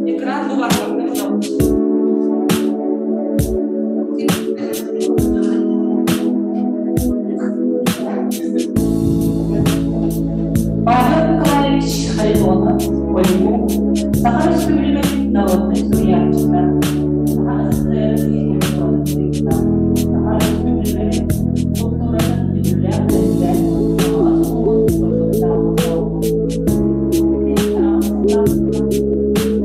Экран Павел Николаевич Харитонов, Ойуу, Саха Өрөспүүбүлүкэтин народнай суруйааччыта, Саха СССР культуратын Саха Өрөспүүбүлүкэтин култууратын үтүөлээх үлэһитэ, Хаҥалас улууһун бочуоттаах олохтооҕо.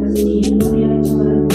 Россия суруйааччыларын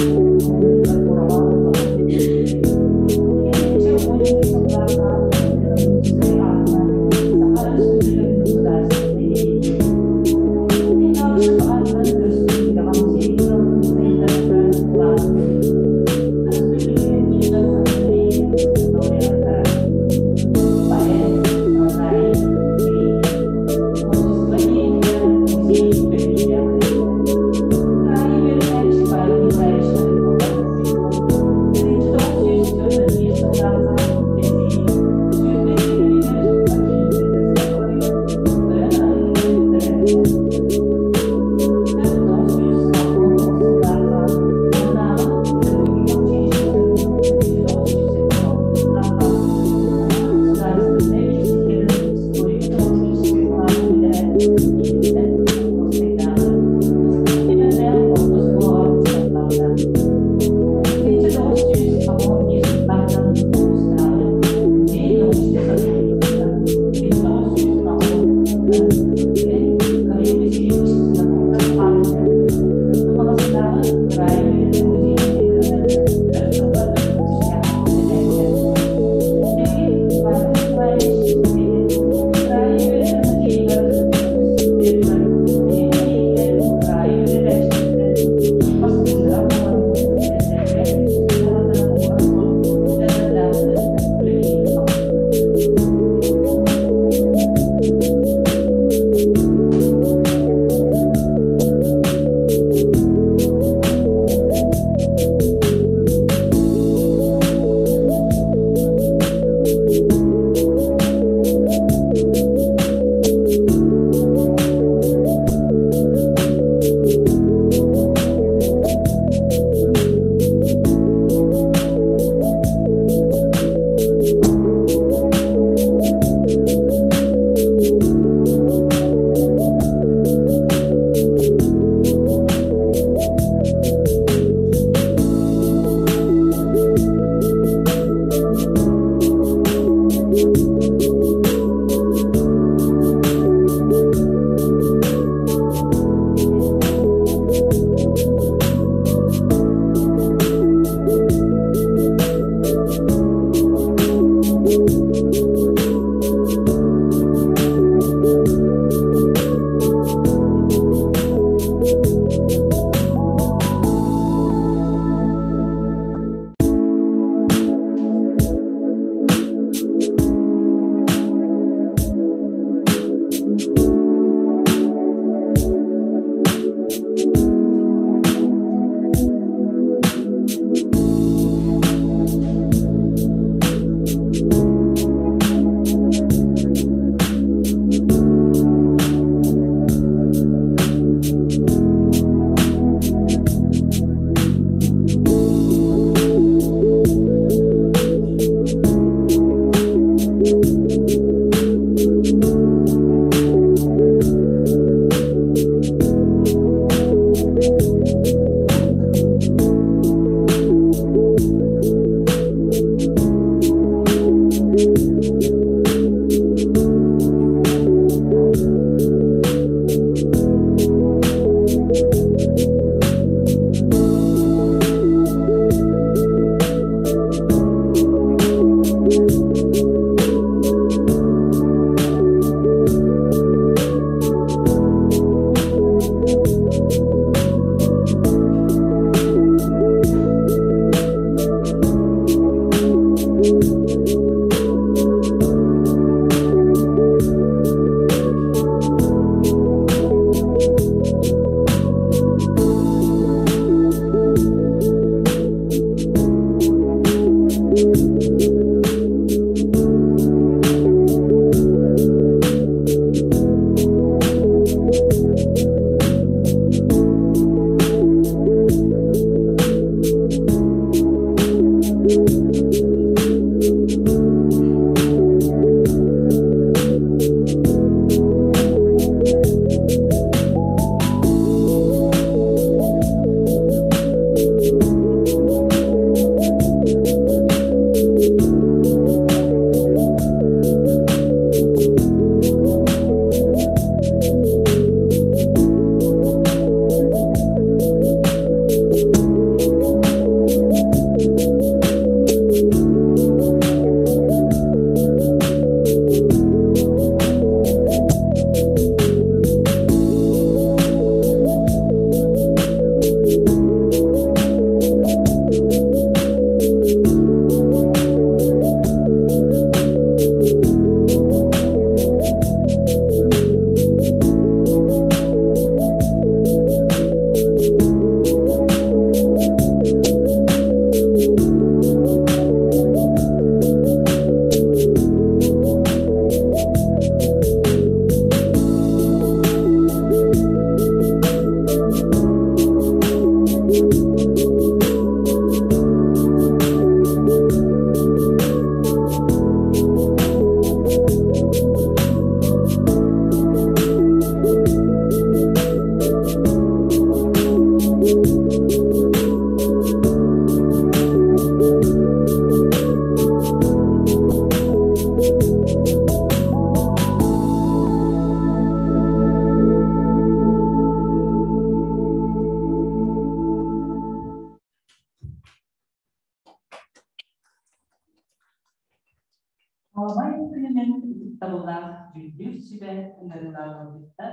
Аламай күнүнэн ытыктабыллаах дьүүллүүр сүбэ ыҥырыылаах ыалдьыттар,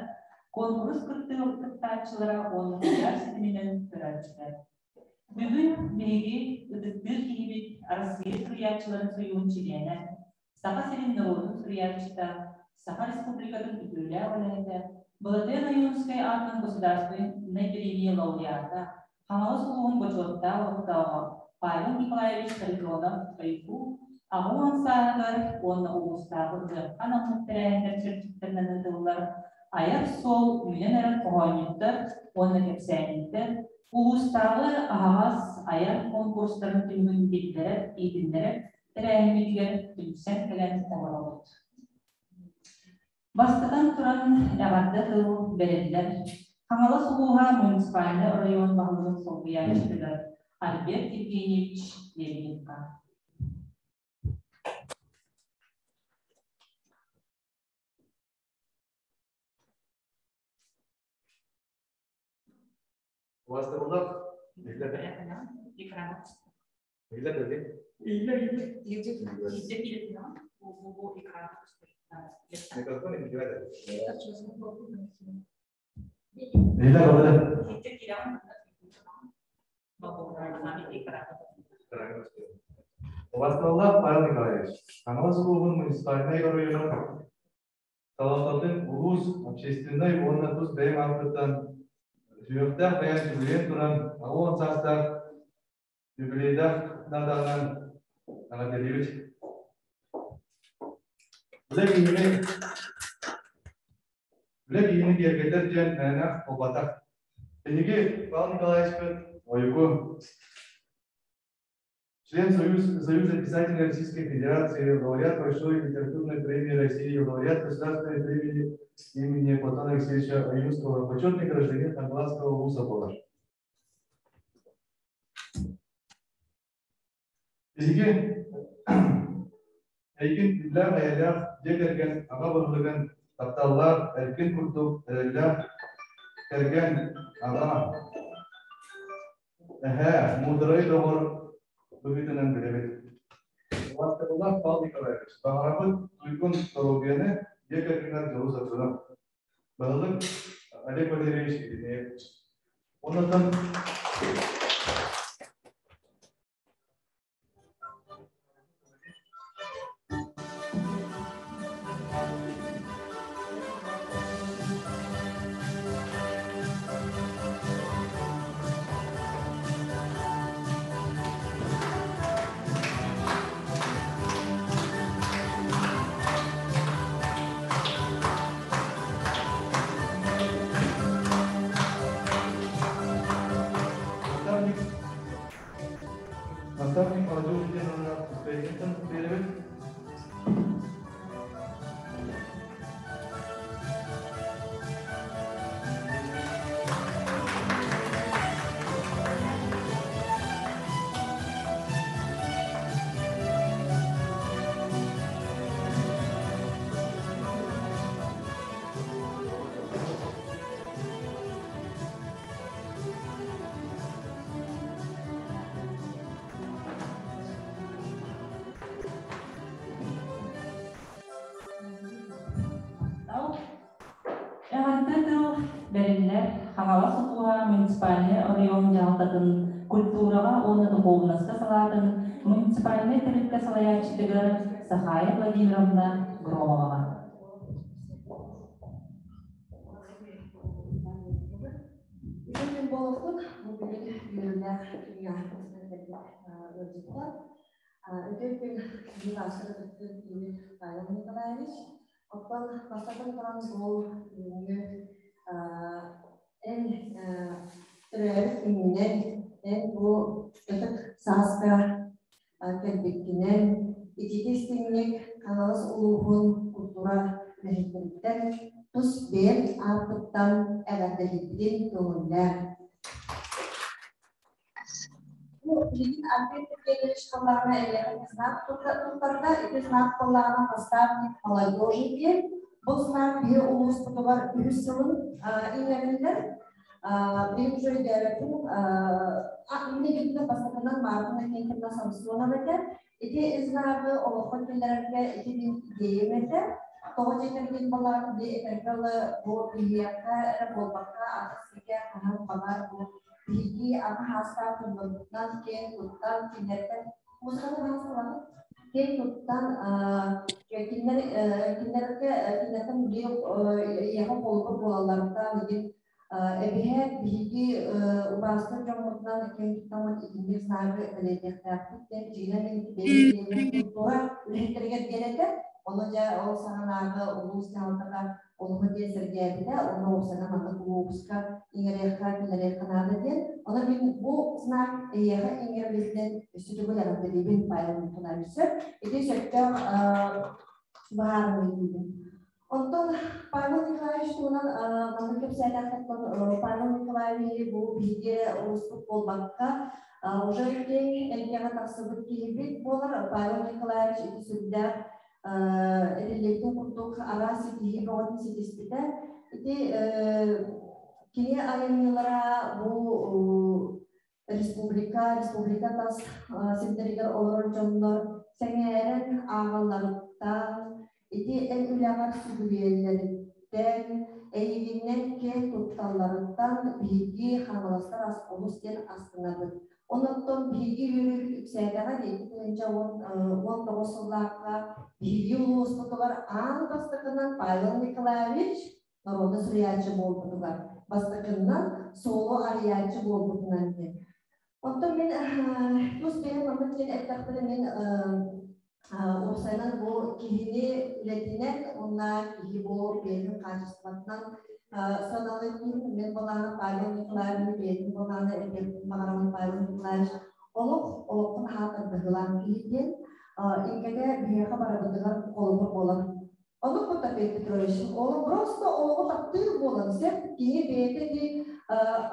куонкурус кыттааччылара уонна куйаар ситиминэн көрөөччүлэр. Бүгүн биһиги ытыктыыр киһибит Арассыыйа суруйааччыларын сойууһун чилиэнэ, Саха сирин норуотун суруйааччыта, Саха Республикатын үтүөлээх үлэһитэ, Былатыан Ойуунускай аатынан государственнай премия лауреата, Хаҥалас улууһун бочуоттаах олохтооҕо Павел Николаевич Харитонов-Ойку 80 сааһыгар уонна улуустааҕы ыһыахха анаммыт тэрээһиннэр чэрчиктэринэн ыытыллар айар суол үүнэн эрэр хоһоонньуттар уонна кэпсээнньиттэр улуустааҕы аһаҕас айар конкурстарын түмүгүн биллэрэр, иитиннэрэр тэрээһиммитигэр түмсэн кэлэн олоробут. Бастатан туран, эҕэрдэ тыл бэриллэр. Хаҥалас улууһа муниципальнай оройуон баһылыгын солбуйааччытыгар Альберт Евгеньевич Лебедевка. Убастабыллаах Убастабыллаах Павел Николаевич, Хаҥалас улууһун муниципальнай оройуонун салалтатын улуус общественнай уонна тус бэйэм ааппыттан сүһүөхтээх бэйэм сүгүрүйэн туран 80 саастаах юбилейдаах даатанан эҕэрдэлиибит. Үлэ киһини үлэ киһини киэргэтэр диэн мээнэ буолбатах. Биһиги Павел Николаевичпыт Ойуку член Союза писателей Российской Федерации, лауреат Большой литературной премии России, лауреат Государственной премии имени Платона Алексеевича Ойунского, почетный гражданин Хангаласского вуза буолар. Биһиги эйигин иллээх-эйэлээх дьиэ кэргэн аҕа баһылыгын тапталлаах эркин курдук эрэллээх кэргэн аҕа эһээ муударай доҕор быһыытынан билэбит. Убаастабыллаах Павел Николаевич, баҕарабыт туйгун доруобуйаны, дьиэ кэргэнэр дьолу саргыны. Баһылык Олег Валерьевич Иринеевич. Оннуттан Наставник, наставник молодежи диэн Узбекистан биэрэбит. Эҕэрдэ тыл бэриллэр Хаҥалас улууһа муниципальнай оройуон дьаһалтатын культураҕа уонна духуобунаска салаатын муниципальнай тэрилтэ салайааччытыгар Сахая Владимировна Громоваҕа. Үтүө буолуохтун. Бу бүгүн үөрүүлээх күҥҥэ ыалдьыттар. Үтүө күн Милаша Ытыктыыр киһи Павел Николаевич. Оттон бастатан туран бу бүгүҥҥү эн төрөөбүт күҥҥүнэн Эн бу ытык сааска кэлбиккинэн итити истиҥник Хаҥалас улууһун культура үлэһиттэриттэн тус бэйэм ааппыттан эҕэрдэлиибитин көҥүллээх. Бу билигин Альберт Евгеньевич халлаана эйиэхэ знак туттарда. Ити знак халлаана наставник молодежи диэн. Бу знак биһи улууспутугар үһүс сылын иҥэриллэр. Билим уже өйдөөбөппүн. Иннигитинэ бастакынан Марта Иннокентьевна Самсонова этэ. Ити знагы олоххо киллэрэргэ ити мин идеям этэ. Тоҕо диэтэргин балаан би этэргэ дылы бу биһиэхэ эрэ буолбакка атын сиргэ хаһан баҕар бу биһиги аҕа хаастаах дьоннорбутунан киэн туттан кинилэртэн музыканы хаһан киэн туттан кинилэр кинилэргэ кинилэртэн биир ийэхэ холобур буолалларыттан игин эбиһээт биһиги убаастыыр дьоммутунан киэн туттаммыт итинник знагы бэлиэтиэхтээхпит диэн дьиҥинэн мин культура үлэһиттэригэр диэн этэ. Ону дьэ ол саҕанааҕы улуус дьаһалтата олуһу диэн сэргээбитэ, онно уопсайынан маннык улууска иҥэриэххэ, киллэриэххэ наада диэн. Онон мин бу знак эйиэхэ иҥэриллибитинэн өссө төгүл эҕэрдэлиибин Павел Николаевич. Ити сөптөөх быһаарыныы диибин. Онтон Павел Николаевич туһунан маннык кэпсээтэххэ, Павел Николаевиһы бу биһиги улууспут буолбакка, уже киэҥ эйгэҕэ тахсыбыт киһибит буолар. Павел Николаевич ити сүрдээх этиллибитин курдук араас ситиһии бөҕөтүн ситиспитэ. Ити кини айымньылара бу республика, республика тас сирдэригэр олорор дьоннор сэҥээрэн ааҕалларыттан, ити эн үлэҕэр сүгүрүйэллэриттэн, эйигиннэн киэн тутталларыттан биһиги хаҥаластар олус диэн астынабыт. Онон биһиги үөрүүбүт үксээтэҕэ 2019 сыллаахха биһиги улууспутугар аан бастакынан Павел Николаевич народу суруйааччы буолбутугар, бастакыннан суолу арыйааччы буолбутунан диэн. Оттон мин тус бэйэм маннык диэн эттэхпинэ, мин уопсайынан бу киһини үлэтинэн уонна киһи бу бэйэтин хаачыстыбатынан сыаналыыр киһи. Мин былаана Павел Николаевич бэйэтин былаана этиэхпин баҕарабын. Павел Николаевич олох олоххун хаатырдыгылаах киһи диэн инкэтэ биһиэхэ барыбытыгар холобур буолар. Ону Потапей Петрович, ол просто олоҕу таптыыр буолан сөп, киһи бэйэтэ ди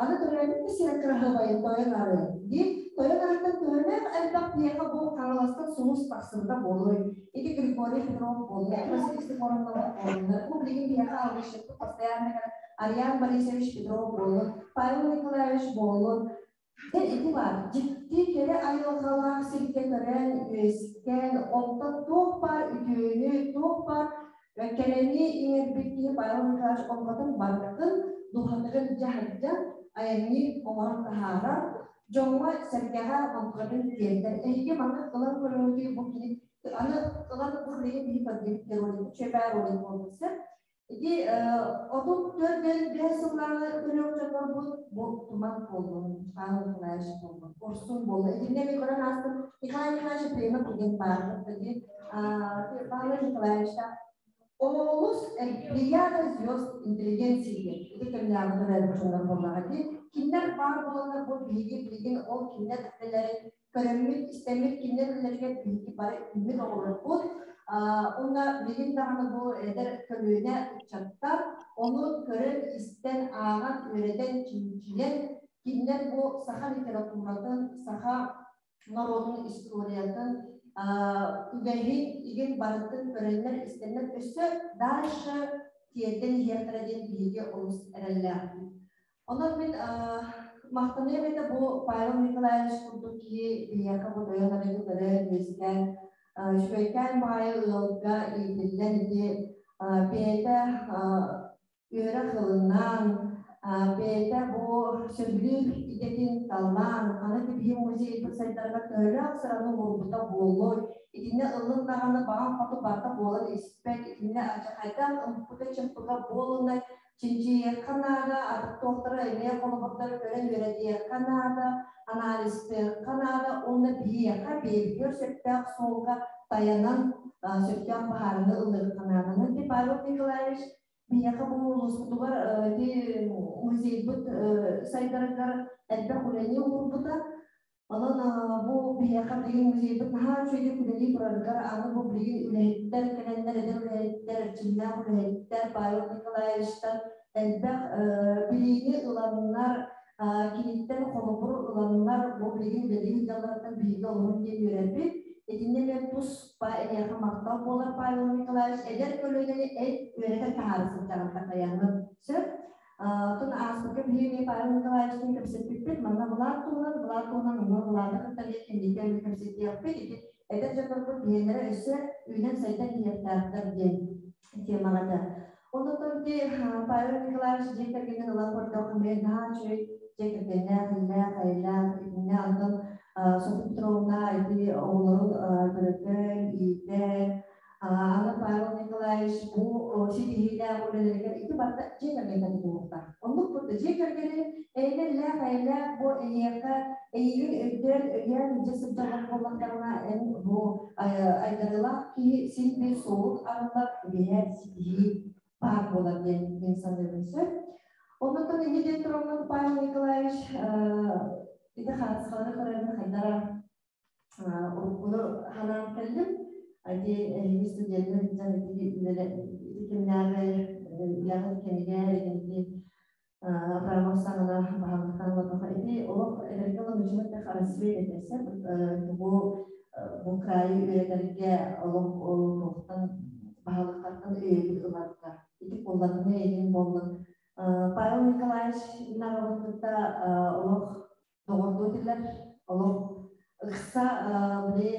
аны төрөөбүт да сирэ кыраһыабайын тойон арыы ди тойон арыттан төһөлөөх элбэх киһиэхэ бу Хаҥаластан сулус тахсыбыта буолуой. Ити Григорий Петров буолла, Василий Степановна буоллунар. Бу билигин биһиэхэ алгысчыппыт постоянно Ариан Борисович Петров буоллун, Павел Николаевич буоллун. Дьэ ити баар, дьикти кэрэ айылҕалаах сиргэ төрөөн, үөскээн, онтон туох баар үтүөнү, туох баар кэрэни иҥэрбит киһи Павел Николаевич онтон барытын духатыгын дьаһайдьан, айанньы оҥорон таһаарар, дьоҥҥо-сэргэҕэ онтукатын тиэрдэр. Эһиги маннык ылан көрүҥүтүй бу кини аны ылан бу билигин биһи көрдүүбүт ролик, үчүгэй ролик буолбут сөп. Ити 34 сыллааҕы төрүөх дьоннорбут бу тумат буоллун, Михаил Николаевич буоллун, Урсун буолла. Итиннэ мен көрөн аастым, Михаил Николаевич према курдук баарбыт. Павел Николаевичта олус плеяда звезд интеллигенции диэн ити кэмнээҕи төрөөбүт дьоннор буоллаҕа дии. Кинилэр баар буоланнар бу биһиги билигин ол кинилэр үлэлэрин көрөммүт, истэммит кинилэр үлэлэригэр биһиги бары үүммүт оҕолорбут. Уонна билигин даҕаны бу эдэр көлүөнэ ыччаттар ону көрөн, истэн, ааҕан, үөрэтэн, чинчийэн, кинилэр бу саха литературатын, саха норуотун историятын, үгэһин, игин барытын көрөннөр, истэннэр өссө дальше тиэрдэн иһиэхтэрэ диэн биһиги олус эрэллээхпит. Онон мин махтаныам этэ бу Павел Николаевич курдук киһи биһиэхэ бу тойон арыгы көрөн, үөскээн, үчүгэйкээн баайы ыалга иитиллэн ити бэйэтэ үөрэх ылынан, бэйэтэ бу сөбүлүүр идэтин таллаан, аны биһи музейбыт сайдарыгар төһөлөөх сыраны уурбута буолуой, итиннэ ыллын даҕаны баҕам хоту барыта буолан испэт, итиннэ алдьархайдаах ымпыга-чымпыга буолунай, чинчийиэххэ наада, туохтара эмиэ холобурдары көрөн үөрэтиэххэ наада, анализтыахха наада уонна биһиэхэ бэйэбитигэр сөптөөх суолга тайанан сөптөөх быһаарыны ылыахха наада. Павел Николаевич. Биһиэхэ бу улууспутугар ити музейбыт сайдарыгар элбэх үлэни уурбута. Онон бу биһиэхэ билигин музейбыт наһаа үчүгэйдик үлэлии турарыгар аны бу билигин үлэһиттэр кэлэннэр, эдэр үлэһиттэр, эрчимнээх үлэһиттэр Павел Николаевичтан элбэх билиини ыланнар, киниттэн холобур ыланнар бу билигин үлэлии сылдьалларыттан биһиги олуһун диэн үөрэппит. Итиннэ эмиэ туспа эйиэхэ махтал буолар, Павел Николаевич, эдэр көлүөнэни эн үөрэтэн таһаара сылдьаҕын такайаҥҥын сөп. Оттон ааспыкка биһиги Павел Николаевичтыын кэпсэппиппит, манна Влад туһунан, Влад туһунан онно Влады кытта эмиэ кэнники эмиэ кэпсэтиэхпит. Ити эдэр дьоннорбут биһиэннэрэ өссө үүнэн-сайдан иһиэхтээхтэр диэн темаҕа этэ. Онтон ити Павел Николаевич дьиэ кэргэнин ылан көрдөххө эмиэ наһаа үчүгэй дьиэ кэргэннээх, иллээх, эйэлээх, итиннэ антон Софья Петровна ити оҕолорун төрөтөн, иитэн, аны Павел Николаевич бу ситиһиилээх үлэлэригэр ити барыта дьиэ кэргэнтэн тутулуктаах. Оннук курдук дьиэ кэргэнин эйэлээх эйэлээх бу эйиэхэ эйигин өйдөөн өйөөн илдьэ сылдьар буоллахтарына эн бу айдарыылаах киһи син биир суолун арыллар, үгэһэ ситиһии баар буолар диэн мин саныыбын сөп. Оннуттан инньэ диэн тураммын Павел Николаевич ити хаартыскалары көрөммүн хайдара уруккуну ханаан кэллим. Ити эһиги студеннар сылдьан ити ити кэмнээҕи үлэҕит кэмигэр ити Абрамов саҕана баһылыктаан олордохо ити олох эдэргэ ылан учугат рассвет этэрсэ бу бу кыраайы үөрэтэргэ олох туохтан баһылыктартан өйөбүл ыларга ити буоллатына эйигин буоллун. Павел Николаевич наҕабын кытта олох доҕордуу этилэр, олох ыкса били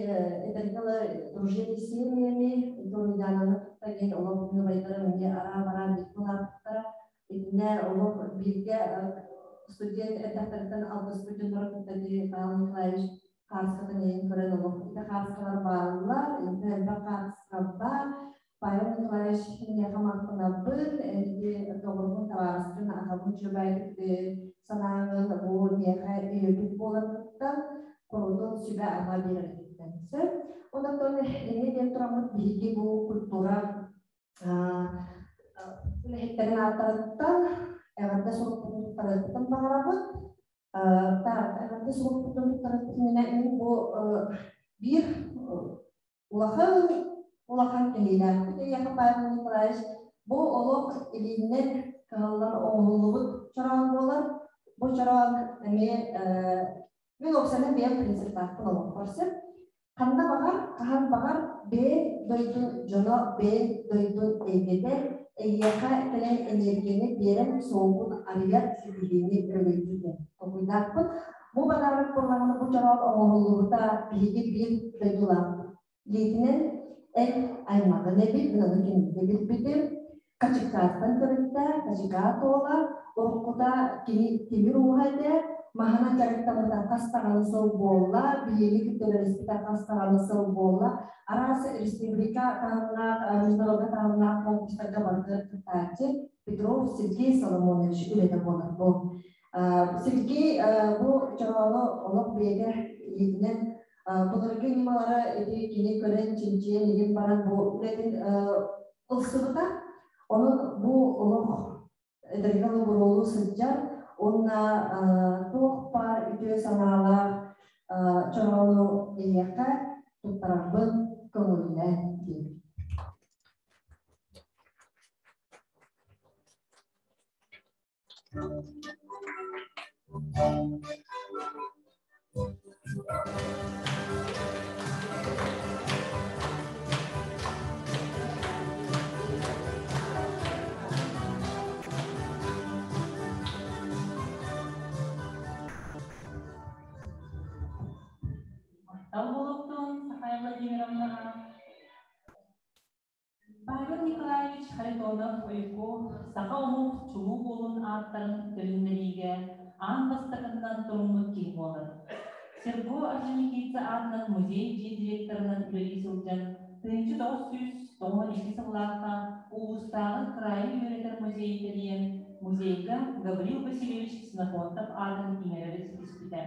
этэргэ дылы дружили семьями Туруйдаананы кытта диэн олох ньубайдара эмиэ араа-бараа бииргэ улааппыттара. Итиннэ олох бииргэ студент эрдэхтэриттэн алтыспыт дьоннору кытта ити Павел Николаевич хааскатын иһин көрөн олох ити хааскалар бааллар, ити элбэх хаартыска баар. Павел Николаевич киниэхэ махтанабын, ити доҕорбун, табаарыспын, аҕабын үчүгэйдик санааҥын бу миэхэ өйөбүл буоларгыттан, курутун сүбэ-ама биэрэргиттэн сөп. Онтон инньэ диэн тураммыт биһиги бу культура үлэһиттэрин ааттарыттан эҕэрдэ сурукпутун туттарыахпытын баҕарабыт. Так, эҕэрдэ сурукпутун туттарыахпытын мин бу биир улахан улахан кэһиилээхпит эйиэхэ, Павел Николаевич, бу олох илииннэн кыһаллан оҥоһуллубут чороон буолар. Бу чороон эмиэ мин уопсайынан бэйэм принциптаахпын олохпор сөп. Ханна баҕар, хаһан баҕар бэйэҥ дойдун дьоно, бэйэҥ дойдун эйгэтэ эйиэхэ кэлэн энергияны биэрэн суолгун арыйар ситиһиини өрөгөйдүүр толкуйдаахпын. Бу подарок буоллаҕына бу чороон оҥоһуллубута биһиги биир дойдулаахпыт. Илиитинэн эн аймаҕын эбит, мин ону кинигэ билбитим. Качикааттан төрүттээх, Качикаат уола, уруккута кини тимир ууһа этэ, маһынан дьарыктаммыта хас даҕаны сыл буолла, биһиги кытта үлэлэспитэ хас даҕаны сыл буолла. Араас республика таһымнаах, международный таһымнаах конкурстарга барытыгар кыттааччы Петров Сергей Соломонович үлэтэ буолар бу. Сергей бу чороону олох бэйэтэ илиитинэн былыргы ньымалары ити кини көрөн, чинчийэн игин баран бу үлэтин ылсыбыта. Онон бу олох эдэргэ буруолуу сылдьар уонна туох баар үтүө санаалаах чороону эйиэхэ туттарарбын көҥүллээн диэбит. Махтал буолуохтун Сахая Владимировнаҕа. Павел Николаевич Харитонов-Ойуку саха омук чулуу уолун ааттарын төнүннэриигэ аан бастакыннан туруммут киһи буолар. Серго Орджоникидзе аатынан музей дьиэ директорынан үлэлии сылдьан 1992 сыллаахха улуустааҕы кыраайы үөрэтэр музейы тэрийэн, музейга Гаврил Васильевич Ксенофонтов аатын иҥэрэри ситиспитэ.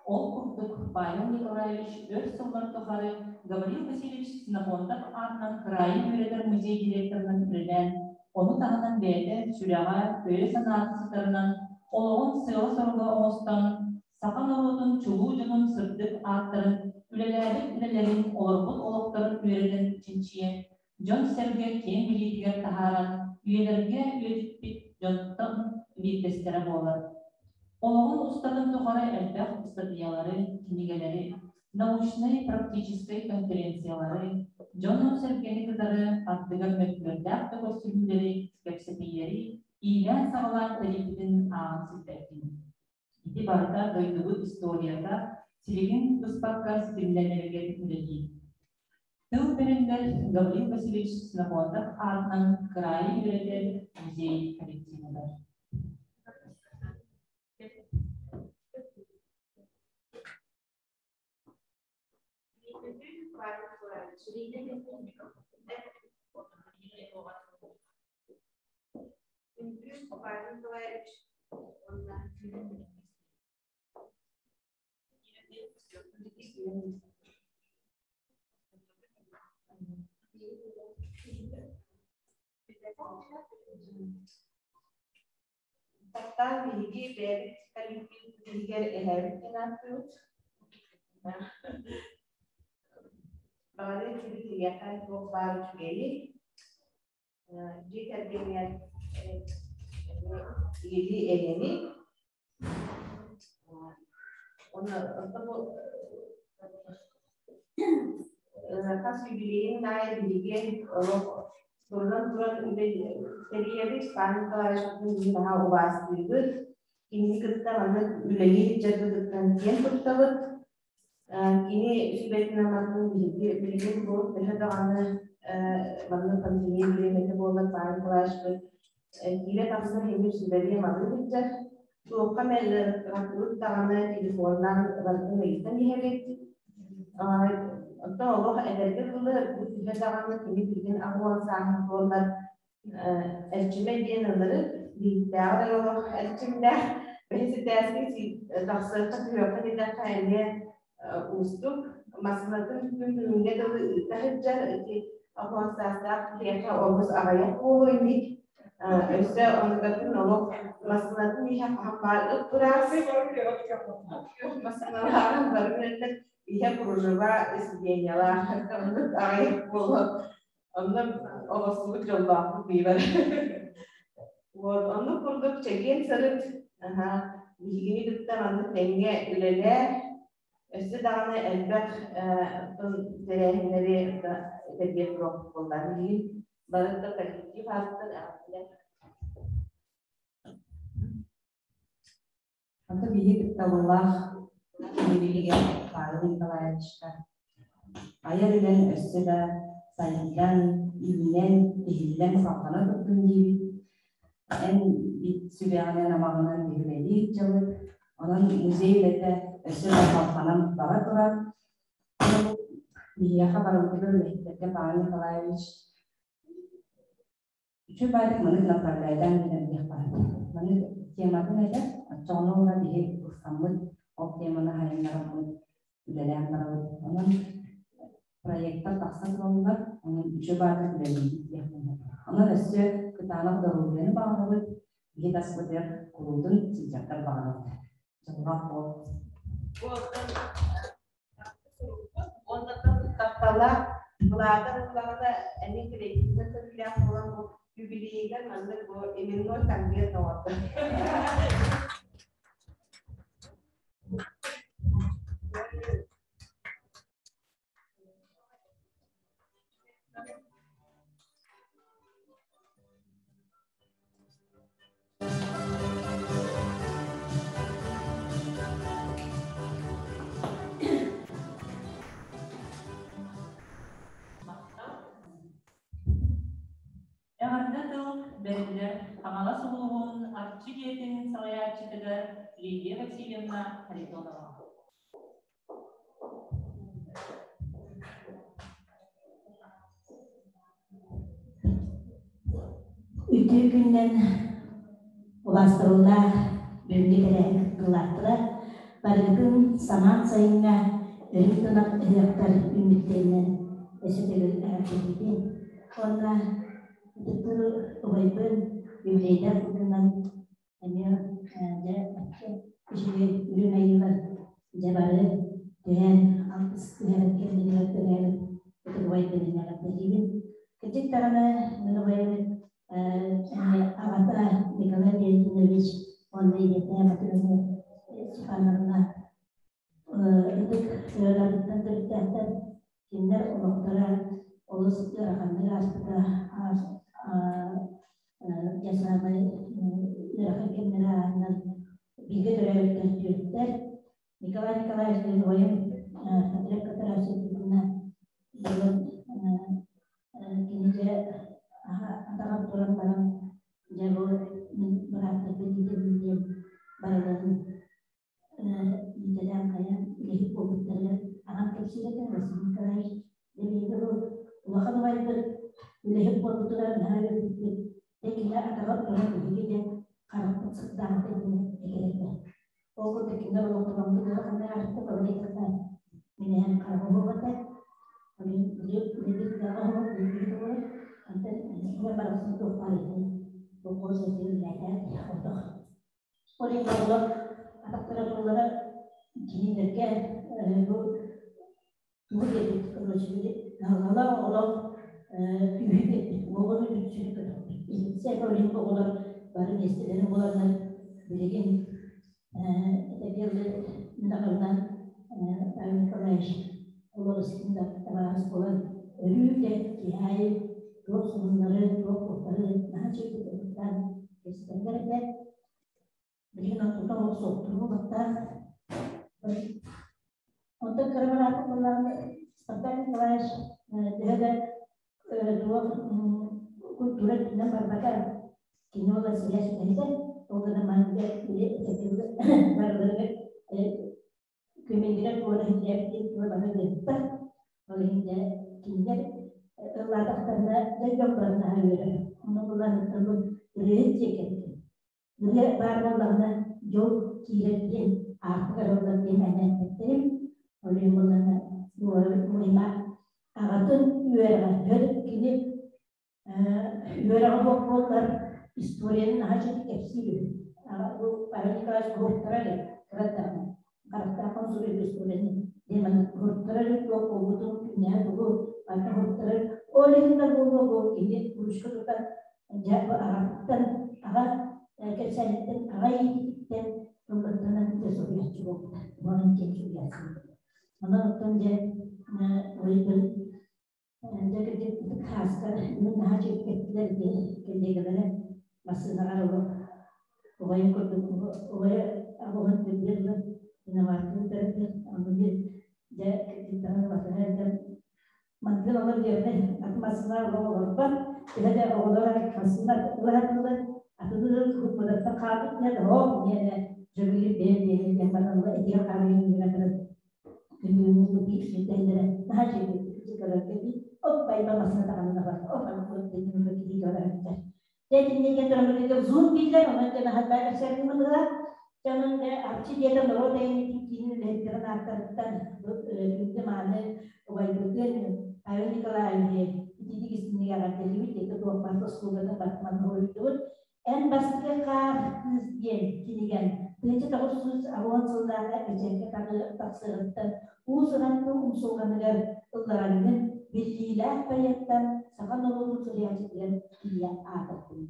Ол курдук, Павел Николаевич өр сыллар тухары Гаврил Васильевич Ксенофонтов аатынан кыраайы үөрэтэр музей директорынан үлэлээн, Ону таһынан бэйэтэ сүрэҕэ, өйө-санаата сытарынан, олоҕун сыала-соруга оҥостон, саха норуотун чулуу дьонун сырдык ааттарын, үлэлээбит үлэлэрин, олорбут олохторун үөрэтэн чинчийэн, дьон-сэргэ киэҥ билиитигэр таһааран, үйэлэргэ үйэтиппит дьонтон биирдэстэрэ буолар. Олоҕун устатын тухары элбэх ыстатыйалары, кинигэлэри, научнай-практическай конференциялары, дьону-сэргэни кытары ардыгар мөккүөрдээх да көрсүһүүлэри, кэпсэтиилэри иилээн-саҕалаан тэрийбитин ааҕан сиппэккин. Ити барыта дойдубут историята силигин быспакка ситимнэнэригэр үлэлиир. Тыл бэриллэр Гаврил Васильевич Ксенофонтов аатынан кыраайы үөрэтэр музей коллективыгар. Таптаан биһиги бэйэбит коллектив иһигэр эһээбит диэн ааттыыбыт. Баҕары үчүгэй киһиэхэ туох баар үчүгэйи дьиэ кэргэҥҥэр или эйэни уонна бу хас юбилейын аайы биһиги олох турунан туран тэрийэбит Павел Николаевичпытын биһиги наһаа убаастыыбыт. Кинини кытта маннык үлэлии сылдьарбытыттан киэн туттабыт. Кини сүбэтин аматын биһиги билигин бу төһө даҕаны маннык пандемия бириэмэтэ буоллар Павел Николаевичпыт киирэ тахса кини сүбэлиэ маннык сылдьар. Туохха мэллэрбит даҕаны телефонунан барытын ыйытан иһэбит. Оттон олох эдэргэ дылы бу төһө даҕаны кини билигин аҕуон сааһын туоллар эрчимэ диэн ылларыт биирдээҕи да олох эрчимнээх бэһис этээскэ тахсыахха түһүөххэ диэтэххэ эмиэ уустук массыынатын күн күнүҥҥэ дылы ыыта сылдьар ити оһуон саастаах киһиэхэ олус аҕыйах буолуо инник өссө оннугатын олох массыынатын иһэ хаһан баар ыт тураасы массыыналааҕын бары билэллэр иһэ кружева сиденьялаах оннук аҕыйах буолуо Онно оҕостубут дьоллоохпут диибэр. Вот, оннук курдук чэгиэн сырыт, аха, биһигини кытта маннык тэҥҥэ үлэлээ, өссө даҕаны элбэх оттон тэрээһиннэри тэрийэ туруохпут буолла. Билигин барыта коллектив ааттан эҕэрдэлэр. Аты биһи кытталлаах киһибитигэр Павел Николаевичка айар үлэн өссө да сайдан, үүнэн, иһиллэн салҕана турдун диибит. Эн сүбэҕинэн-амаҕынан биһилэлиир дьалык. Онон музей үлэтэ өссө да салҕанан бара турар. Биһиэхэ барыбытыгар үлэһиттэргэ Павел Николаевич Үчүгэй баайдык маннык направляйдаан билэрдиэх баар. Маннык тематын этэр, оччоҕуна ула биһи ыксаммыт, ол теманы хайыннараммыт, үлэлээн барабыт. Онон проекттар тахса тураллар, онон үчүгэй баайдык үлэлиибит диэхпин Онон өссө кытаанах доруобуйаны баҕарабыт, биһи таспытыгар куруутун сылдьаргар баҕарабыт. Дьоллоох буол. Уонна таптала былаата буоллаҕына эмиэ креативнай көрүүлээх буолан бу юбилейыгар маннык бу именной конверт оҥордо. Эҕэрдэ тыл бэриллэр Хаҥалас улууһун Арчы дьиэтин салайааччытыгар Лидия Васильевна Харитонова. Үтүө күнүнэн убаастабыллаах бүгүҥҥү тэрээһин кыттыылаахтара, барыгытын самаан сайыҥҥа өрүҥ тунах ыһыахтар үүммүттэринэн өссө төгүл эҕэрдэлиибин. Уонна Ытыктыр убайбын юбилейдар кутунан эмиэ дьэ үчүгэй үрүҥ айыылар дьэ бары түһэн алтыс түһэрин кэмнэригэр төрөөбүт ытык убайбын эҕэрдэлиибин. Кырдьык даҕаны мин убайым аҕата Николай Леонидович уонна ийэтэ Матрена Степановна ытык сыаларыттан төрүттээхтэр. Кинилэр олохторо олус ыараханнык ааспыта. Дьэ саамай ыарахан кэмнэрэ ааһаннар бииргэ төрөөбүттэр түөртэр. Николай Николаевич диэн убайым Патрик Катарасовна буолан кини дьэ атаҕар туран баран дьэ бу мин бырааттарбын иитэбин диэн барыларын иитэлээн хайан үлэһит буолбуттарыгар аҕам кэпсиир этэ Василий Николаевич дьэ биһиги бу улахан убайбыт үлэһит буолбутугар наһаа үөрбүппүт дьэ кини атаҕар туран биһиги дьэ харахпыт сырдаабыта диэн этэр этэ. Ол курдук кинилэр олохтономмут улаханнык ааспыта тоҕо диэтэххэ мин эһэм хараҕа уһуобата Мин билигин олорор онтон эһэм барахсан туох баар этин холкуос этин үлэлээтэ отох. Ол иһин оҕолор атахтара туллара кинилэргэ бу тугу диэбит короче кыһалҕалаах оҕолор күүһү биэрбит уолу бүтсүн көтөхпүт. Итинсэ ол иһин оҕолор бары миэстэлэрин буланнар билигин этэргэ мин аҕабынан Павел Николаевич олох истиҥ да табаарыс буолан өрүү да киһи аайы туох сонуннары, туох куттары наһаа үчүгэйдик ытыктаан кэпсэтэллэр этэ. Билигин онтута олох суохтур буолуохтаах. Онтон кыра быраатым буоллаҕына Спартак Николаевич төһө да туох культура өттүнэн барбата кини ол сибээс үлэһитэ ол гынан маннык барыларыгар күмингинэн туора иһиллээбит туора бары ыытта. Ол иһин дьэ кинилэр ыллаатахтарына дьэ дьон бары наһаа үөрэр. Ону булан ылбыт ырыаһыт дьиэ кэргэн. Ырыа баар буоллаҕына дьол киирэр диэн аартык арыллар диэн мээнэ эппэттэрим. Ол иһин буллаҕына Муйма аҕатын үөрэҕэр кини үөрэҕэ суох буоллар историяны наһаа үчүгэй кэпсиир үһү. Бу Павел Николаевич уһуктара илик кыра даҕаны харахтаахпын суруйбут историяны диэн маннык уһуктара илик туох буолбутун күннэһэ тугу барыта уһуктара ол иһин да буолуо бу кини ручка тутан дьэ бу аҕатыттан аҕа кэпсээниттэн аҕа иититтэн ыллыктанан дьэ суруйааччы буолбута уонун киэн суруйааччы онон оттон дьэ уйбун Дьэ кырдьык хааска мин наһаа чэпчэкилэр ити кэллиэгэлэрэ массыынаҕа олох убайым курдук убайа оҕоһун билбиэр ылан иномарканы төрөттөр ону биир дьэ кырдьыктаһан батыһа илдьэн мантан олор диэбинэ атын массыына олох олорбот төһө да оҕолор массыына ылаһатылар атыны куппутаттан хаалбыт диэн оһох диэнэ дьөгүлүр бэйэм диэн диэн баран этигэ хаалыйын диэн баран күнүүнү биир сирдэллэрэ наһаа үчүгэй көрөргө дии оп байба масына таҕанна бар оп аны курдук киһи көрөрүттэр дьэ итиннигэ турабытыгар зум дииллэр онон дьэ наһаа кэпсээтим быһыылаах дьонун дьэ арчы диэтэ норуот айымньытын киинин үлэһиттэрин ааттарыттан күндү мааны убайбытын Павел Николаевиһы итиитик истиҥник эҕэрдэлиибит ити туох барыта услугатын барытынан уруйдубут Эн бастакы хаар кыыс диэн кинигэн 1990 сыллааҕы бэчээккэ тахсыаҕыттан уус-уран тыл умсулҕаныгар ыллараҥҥын биллиилээх поэттан саха норуотун суруйааччытыгар тиийэ аатырдыҥ.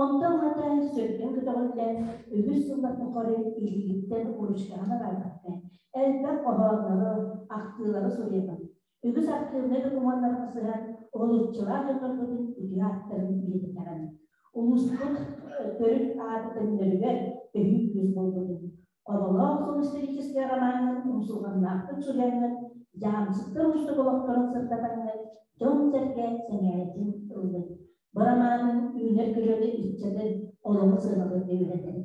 Онтон ылата сүргүн көтөҕүллэн үгүс сыллар тухары илиигиттэн ручкаҕын араарбакка элбэх хоһооннору, ахтыылары суруйаҕын. Үгүс архыыбынай докумуоннарга сыһан, уһулуччулаах дьоннорбутун үтүө ааттарын үйэтитэҕин. Улууспут төрүт аата төннөрүгэр төһүү күүс буолбутун, Хоболоох сыл историческай романын умсулҕаннаахтык суруйаҥҥын, дьаамсыктар уустук олохторун сырдатаҥҥын, дьон-сэргэ сэҥээритин ыллын. Бу романын үүнэр көлүөнэ ыччаты олоҕу сыаналыырга үөрэтэр.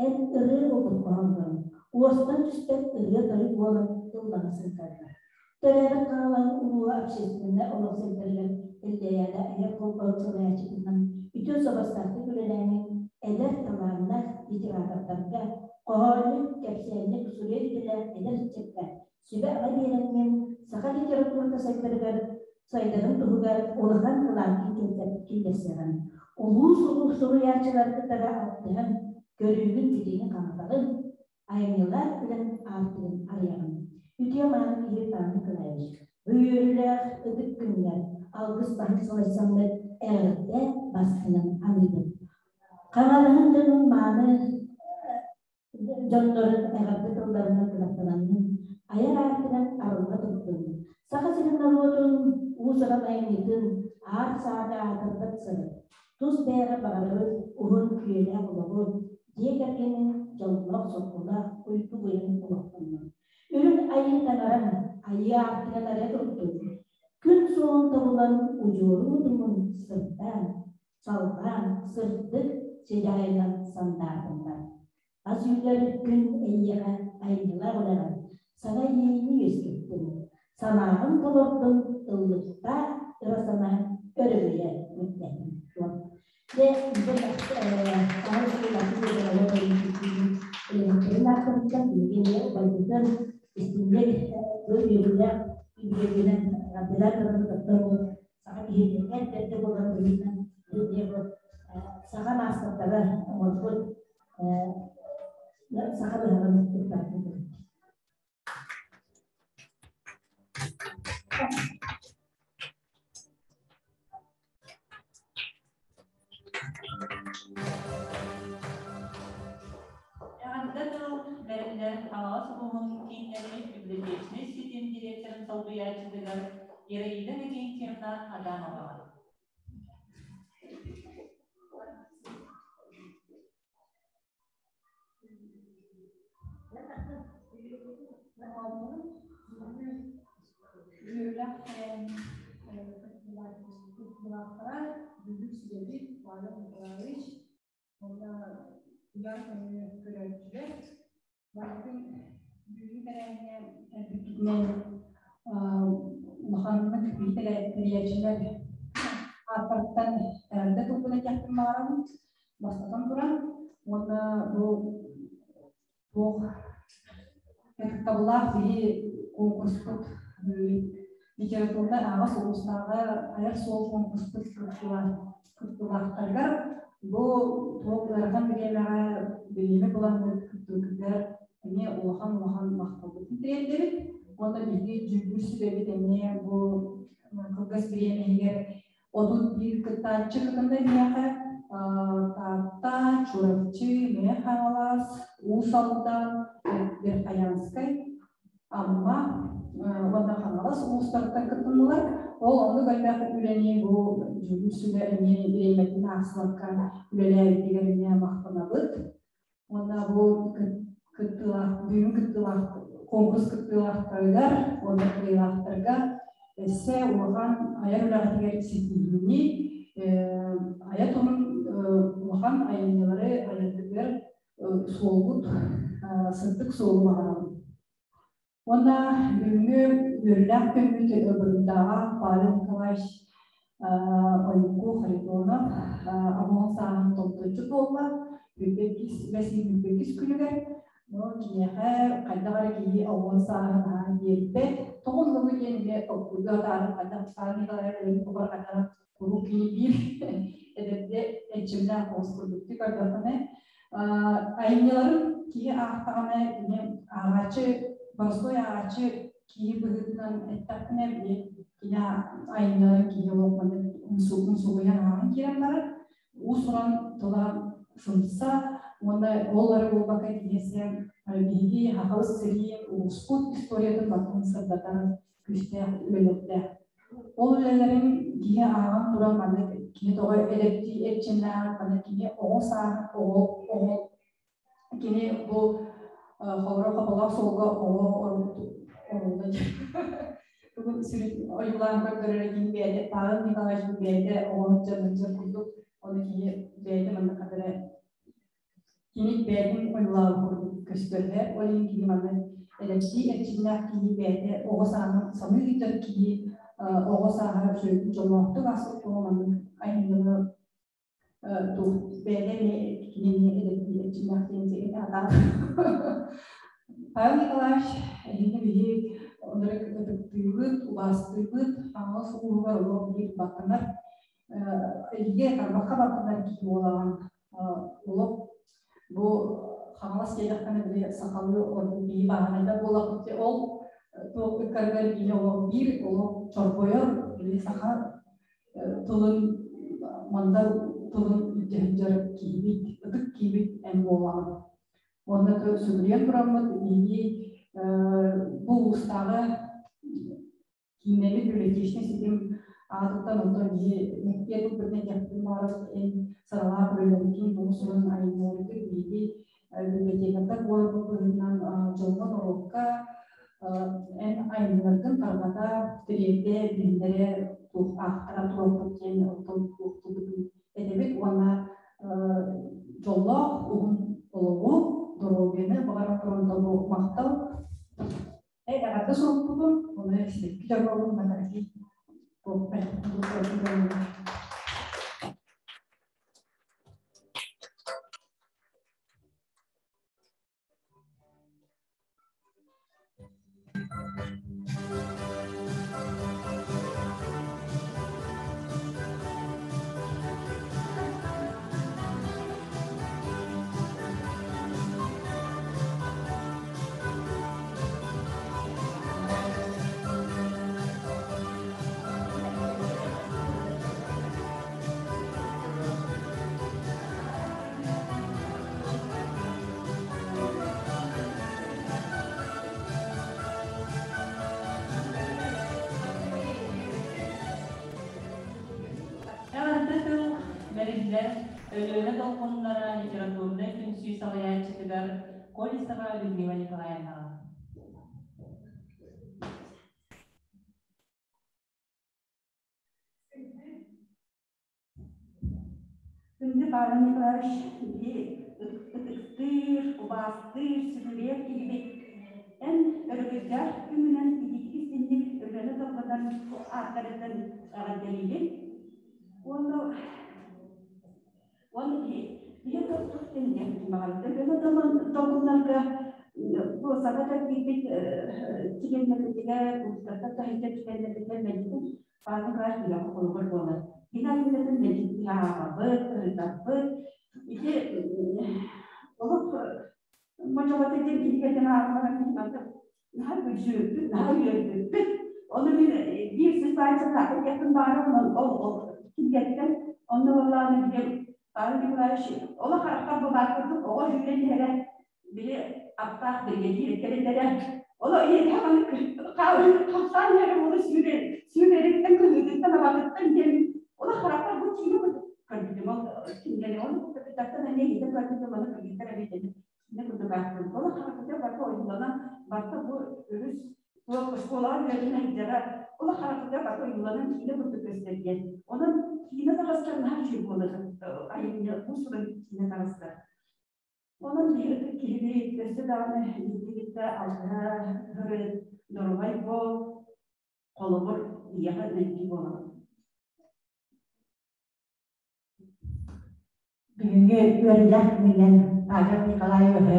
Эн ырыа буолбут хоһооннорун, уостан түспэт ырыа-тойук буолан ыллана сылдьаллар. Төрөөбүт Хаҥалаһын улууһа общественнай олох сайдарыгар Эллэйээдэ айар холбоһук салайааччытынан үтүө суобастаахтык үлэлээҥҥин эдэр талааннаах литератордарга, хоһоонньут, кэпсээнньит, суруйар идэлээх эдэр ыччакка сүбэ-ама биэрэҥҥин саха литературата сайдарыгар сайдарын туһугар улахан кылааккын киллэрсэҕин. Улуус улуус суруйааччылары кытары алтыһан, көрүүгүн билиини хаҥатаҕын, айымньылаах үлэҥ аартыгын арыйаҕын. Үтүө мааны киһи Павел Николаевич, бу үөрүүлээх ытык күҥҥэр алгыс баһын салайсаммыт эҕэрдэ бастыҥын аныыбыт. Хаҥалаһын дьонун мааны дьоннорун эҕэрдэ тылларынан кынаттананнын, айар аартынан арылла турдун. Саха сирин норуотун уус-уран айымньытын аар-саарга аатырбат сырыт. Тус бэйэҕэ баҕарабыт уһун үйэлээх олоҕу, дьиэ кэргэнин дьоллоох-соргулаах уйгу-быйаҥ олохтоннун. Үрүҥ айыы таҥараҥ айыы аартыган арыйа турдун. Күн суолун тобулан удьуорун утумун сырдаан, салҕаан, сырдык сыдьаайынан сандаардыннар. Ас үүнэр күн эйиэхэ айымньылаах үлэҕин, саҥа иэйиини үөскэттин. Санааҕын толордун, ыллыктаах ыра санаа өрөгөйө үрдээтин. Дьэ, ааттарыттан биһиги эмиэ убайбытын истиҥник бу үөрүүлээх үбүлүөйүнэн эҕэрдэлээн туран оттон бу саха киһитин эр бэрдэ буолан быһыытынан бу саха маастардара оҥорбут саха быһаҕын туттарбыт. Эҕэрдэ тыл бэриллэр Хаҥалас улууһун кииннэммит библиотечнай ситим директорын солбуйааччытыгар Ираида Викентьевна Адамоваҕа. Үөрүүлээх тэрээһин кыттыылаахтара Бүлүү сүбэбит Павел Николаевич уонна уйар көмө көрөөччүлэр барытын бүгүҥҥү тэрээһиҥҥэ кэлбиккитинэн улаханнык тэрийээччилэр ааттарыттан эҕэрдэ тылбын этиэхпин баҕарабын. Бастатан туран уонна бу туох ытыктабыллаах биһи конкурспут литературнай аҕыс улуустааҕы айар суол конкурспут кыттыылаахтарыгар бу туох ыарахан бириэмэҕэ бириэмэ буламмыт кыттыытыгар эмиэ улахан-улахан махталбытын тириэрдэбит уонна биһиги дьүүллүүр сүбэбит эмиэ бу кылгас бириэмэ иһигэр 31 кыттааччы кытынна биһиэхэ Таатта, Чурапчы, Мэҥэ Хаҥалас, Уус Алдан, Верхоянскай, Амма уонна Хаҥалас улуустарыттан кытыннылар. Ол оннук элбэх үлэни бу дьүүллүүр сүбэ эмиэ бириэмэтин аахсыбакка үлэлээбитигэр эмиэ махтанабыт. Уонна бу кыттыылаах, бүгүн кыттыылаах конкурс кыттыылаахтарыгар уонна кыайыылаахтарга өссө улахан айар үлэҕитигэр ситиһиини, айа турун улахан айымньылары айаргытыгар суолгут сырдык суолу баҕарабын. Уонна бүгүҥҥү үөрүүлээх күммүт Бырдааҕа Павел Николаевич Ойуку Харитонов амоон сааһын толточчу буолла. Бүппэккис бэс күнүгэр ну киниэхэ хайдах эрэ киһи оҕон сааһын аһаан биэрбэт. Тоҕо оннугу диэн эмиэ толкуйга атааран хайдах Павел Николаевич өлөн тухары хайдах куруук кини биир эдэрдэ эрчимнээх оҕус курдук көрдөххүнэ айымньыларын киһи аахтаҕына кини ааҕааччы боростуой ааҕааччы киһи быһыытынан эттэхпинэ били кини айымньыларын киһи олох маннык умсугуйан ааҕан киирэн барар уус-уран тыла сымса уонна ол эрэ буолбакка киниэсэ биһиги Хахалыс сэрии улууспут историятын барытын сырдатар күүстээх үлэлэрдээх. Ол үлэлэрин киһи ааҕан туран маннык кини тоҕо эдэрдии эрчимнээҕин манна кини оҕо сааһын оҕо оҕо кини бу холоро хоболоох суолга оҕо оруолла тугу сүрүн ойуулаан көрдөрөр кини бэйэтэ Павел Николаевич бэйэтэ оҕо сылдьар курдук ону кини бэйэтэ манна хадара Кини бэйэтин ойуулаабыт курдук көстөллөр. Ол иһин кини манна эдэрдии эрчимнээх киһи бэйэтэ оҕо сааһын саныы ыытар киһи оҕо сааһа үчүгэйдик дьоллоохтук ааспыт буолан маннык айымньыны туох бэйэтэ эмиэ кини эмиэ эдэрдии эрчимнээх диэн сиэри аатаат. Павел Николаевич эһиги биһи Оннорик ытыктыыбыт, убаастыыбыт, Хаҥалас улууһугар олох биир баттанар, илигэ тарбахха баттанар киһи буолаҕын. Олох бу Хаҥалас диэтэххинэ били сахалыы ордук киһи бааһынайдар буоллахпыт ол туох ыккарыгар киһи олох биир олох чорбойор били саха тылын мандар тылын илдьэ сылдьар киһибит, ытык киһибит эн буолаҕын. Уонна сүгүрүйэн тураммыт биһиги бу улуустааҕы кииннэммит библиотечнай ситим аатыттан онтон биһи мэктиэ тылбытын этиэхпитин баҕарабыт эн сыралаах үлэлэргин, уус-уран айымньыларгын биһиги библиотекардар буоларбыт быһыытынан дьоҥҥо, норуокка эн айымньыларгын тарҕата, тириэрдэ, билиннэрэ туох аахтара туруохпут диэн оттон туох тылбытын этэбит уонна дьоллоох уһун олоҕу, доруобуйаны баҕаран туран бу махтал эҕэрдэ сурукпутун, ону сибэкки дьоруобун Наталья Эҕэрдэ тыл бэриллэр Өлүөнэ долгуннара литературнай түмсүү салайааччытыгар Колесова Людмила Николаевнаҕа. Күндү Павел Николаевич, биһи ытыктыыр, убаастыыр, сүгүрүйэр киһибит. Эн өрөгөйдөөх күҥҥүнэн итиитик истинник Өлүөнэ долгуннар ааттарыттан эҕэрдэлиибин. Уонна уонна биһи туох диэн баҕарабыт. Өлүөнэ долгуннарга бу саҥа кэлбиппит чилиэннэрбитигэр, улуустартан таһырдьа чилиэннэрбитигэр мэлдьитин Павел Николаевич үлэҕэ холобур буолар. Кини айымньытын мэлдьи ааҕабыт, ырытабыт. Ити олох мочоҕото диэн кинигэтин ааҕан баран наһаа күлсүбүппүт, наһаа үөрбүппүт. Ону мин биир сыспаанчата этиэхпин баҕарабын ол ол кинигэттэн. Онно буоллаҕына били Павел Николаевич олох харахпар бу баар курдук оҕо сүүрэн иһэрэ били аптаах биригэдьиир кэлэллэрэ оло ийэтэ маннык хамсаан иһэрэ уолу сүүрэр сүүрэриттэн кыһыытыттан абатыттан диэн олох харахпар бу киинэ курдук көрбүтүм ол кинигэни ол кыргыттартан эмиэ иһитэ көрбүтүм аны кыргыттар эбит киинэ курдук аахтым олох харахпытыгар барыта ойууланан барыта бу өрүс оскуолаҕа үөрэнэн дьара олох харахпытыгар барыта ойууланан киинэ курдук көстөр диэн онон киинэ таҕыстар наһаа үчүгэй буолар айымньы уус-уран киинэ таҕыстар. Онон биһиги киһини өссө даҕаны биһиги алтыһа сырыт, доруобай буол, холобур, ийэҕэ мэлдьи буолабыт. Бүгүҥҥү үөрүүлээх күнүнэн Павел Николаевиһы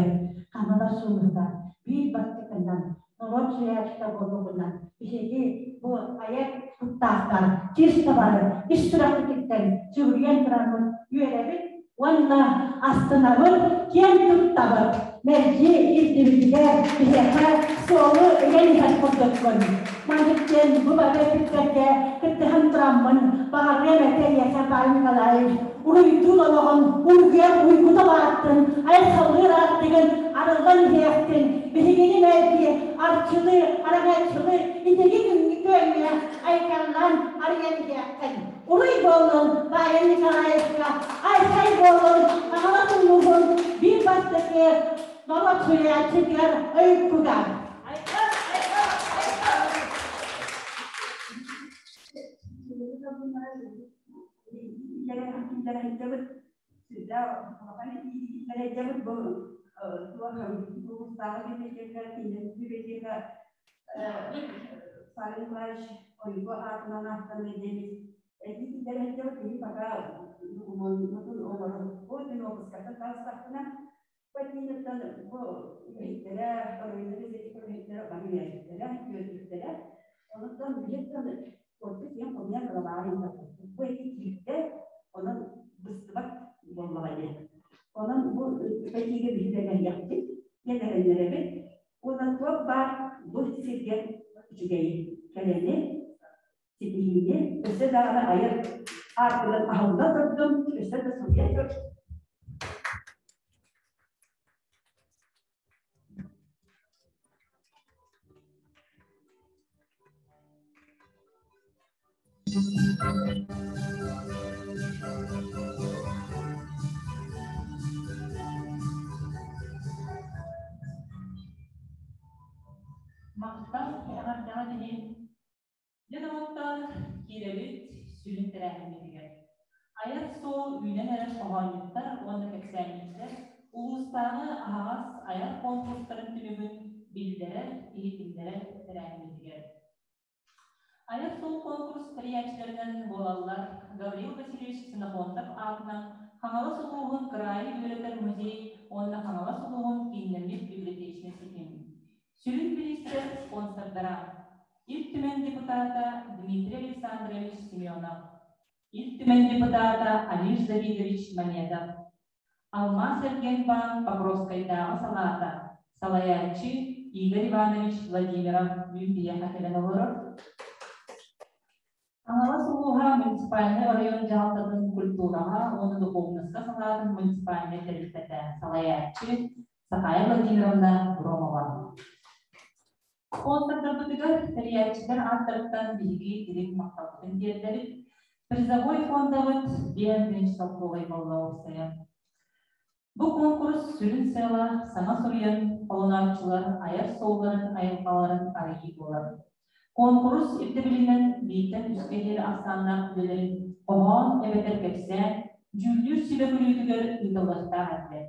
Хаҥалас улууһугар биир бастакынан норуот суруйааччыта буолбуккунан биһиги бу айар куттаахтар чисто бары ис сүрэхпититтэн сүгүрүйэн тураммыт үөрэбит уонна астынабыт, киэн туттабыт. Мэлдьи илдьибитигэр биһиэхэ суолу ыйан иһэр курдуккун. Маннык диэн бу бары эпиттэргэ кыттыһан тураммын, баҕарыам этэ эйиэхэ Павел Николаевич уруйдуур олоҕун уйгуйар уйгута улааттын, айхаллыыр аартыгын арыллан иһиэхтин, биһигини мэлдьи арчылыы, араҥаччылыы итиги күҥҥэ айкаллаан арыйан иһиэххин. Уруй буоллун Павел Николаевичка, айхай буоллун Хаҥалас улууһун биир бастакы норуот суруйааччытыгар Ойуккуга. Сүрдээх бу туох улуустааҕы библиотека, библиотека Павел Николаевич Ойуку аатынан ааттанна диэммит этии киллэрэн киһи пока докумуоннутун оҥорор. Бу мин уоппускаттан таҕыстахпына. Бу бу үлэһиттэрэ, оройуоннар библиотека үлэһиттэрэ бары үөрэппиттэрэ, үөрдүбүттэрэ. Онон билиэттэн ордук диэн хомуйан ылабаарын бу эти киирдэ, онон быстыбат буоллаҕа диэн. Онон бу этиигэ биһи үлэлэһиэхпит, диэн эрэннэрэбит. Уонна туох баар бу сиргэ үчүгэй кэлэни, ситиһиини, өссө даҕаны айар аартыгын аһылла турдум, өссө да суруйа тур. Махтал эҕэрдэҕин иһин. Дьэ доҕоттоор, киирэбит сүрүн тэрээһиммитигэр. Айар суол үүнэн эрэр хоһоонньуттар уонна кэпсээнньиттэр улуустааҕы аһаҕас айар конкурстарын түмүгүн биллэрэр, иһитиннэрэр тэрээһиммитигэр. Айар суол конкурс тэрийээччилэринэн буолаллар Гаврил Васильевич Ксенофонтов аатынан Хаҥалас улууһун кыраайы үөрэтэр музей уонна Хаҥалас улууһун кииннэммит библиотечнай ситим. Сүрүн бириистэр спонсордара Ил Түмэн депутата Дмитрий Александрович Семенов, Ил Түмэн депутата Алиш Давидович Мамедов, Алмаас Эргиэнбаан Покровскайдааҕы салаата, салайааччы Игорь Иванович Владимиров бүгүн биһиэхэ кэлэн олорор. Хаҥалас улууһа муниципальнай оройуон дьаһалтатын культураҕа уонна духовноска салаатын муниципальнай тэрилтэтэ, салайааччы Сахая Владимировна Громова. Спонсордарбытыгар тэрийээччилэр ааттарыттан биһиги дириҥ махталбытын тиэрдэбит. Призовой фондабыт биэс тыһыынча солкуобай буолла уопсайа. Бу куонкурус сүрүн сыала саҥа суруйан холонооччулар айар суолларын айылҕаларын арыйыы буолар. Куонкурус ирдэбилинэн бииртэн үскэ диэри ахсааннаах үлэлэрин хоһоон эбэтэр кэпсээн, дьүүллүүр сүбэ көрүүтүгэр ыытыллыахтаах этилэр.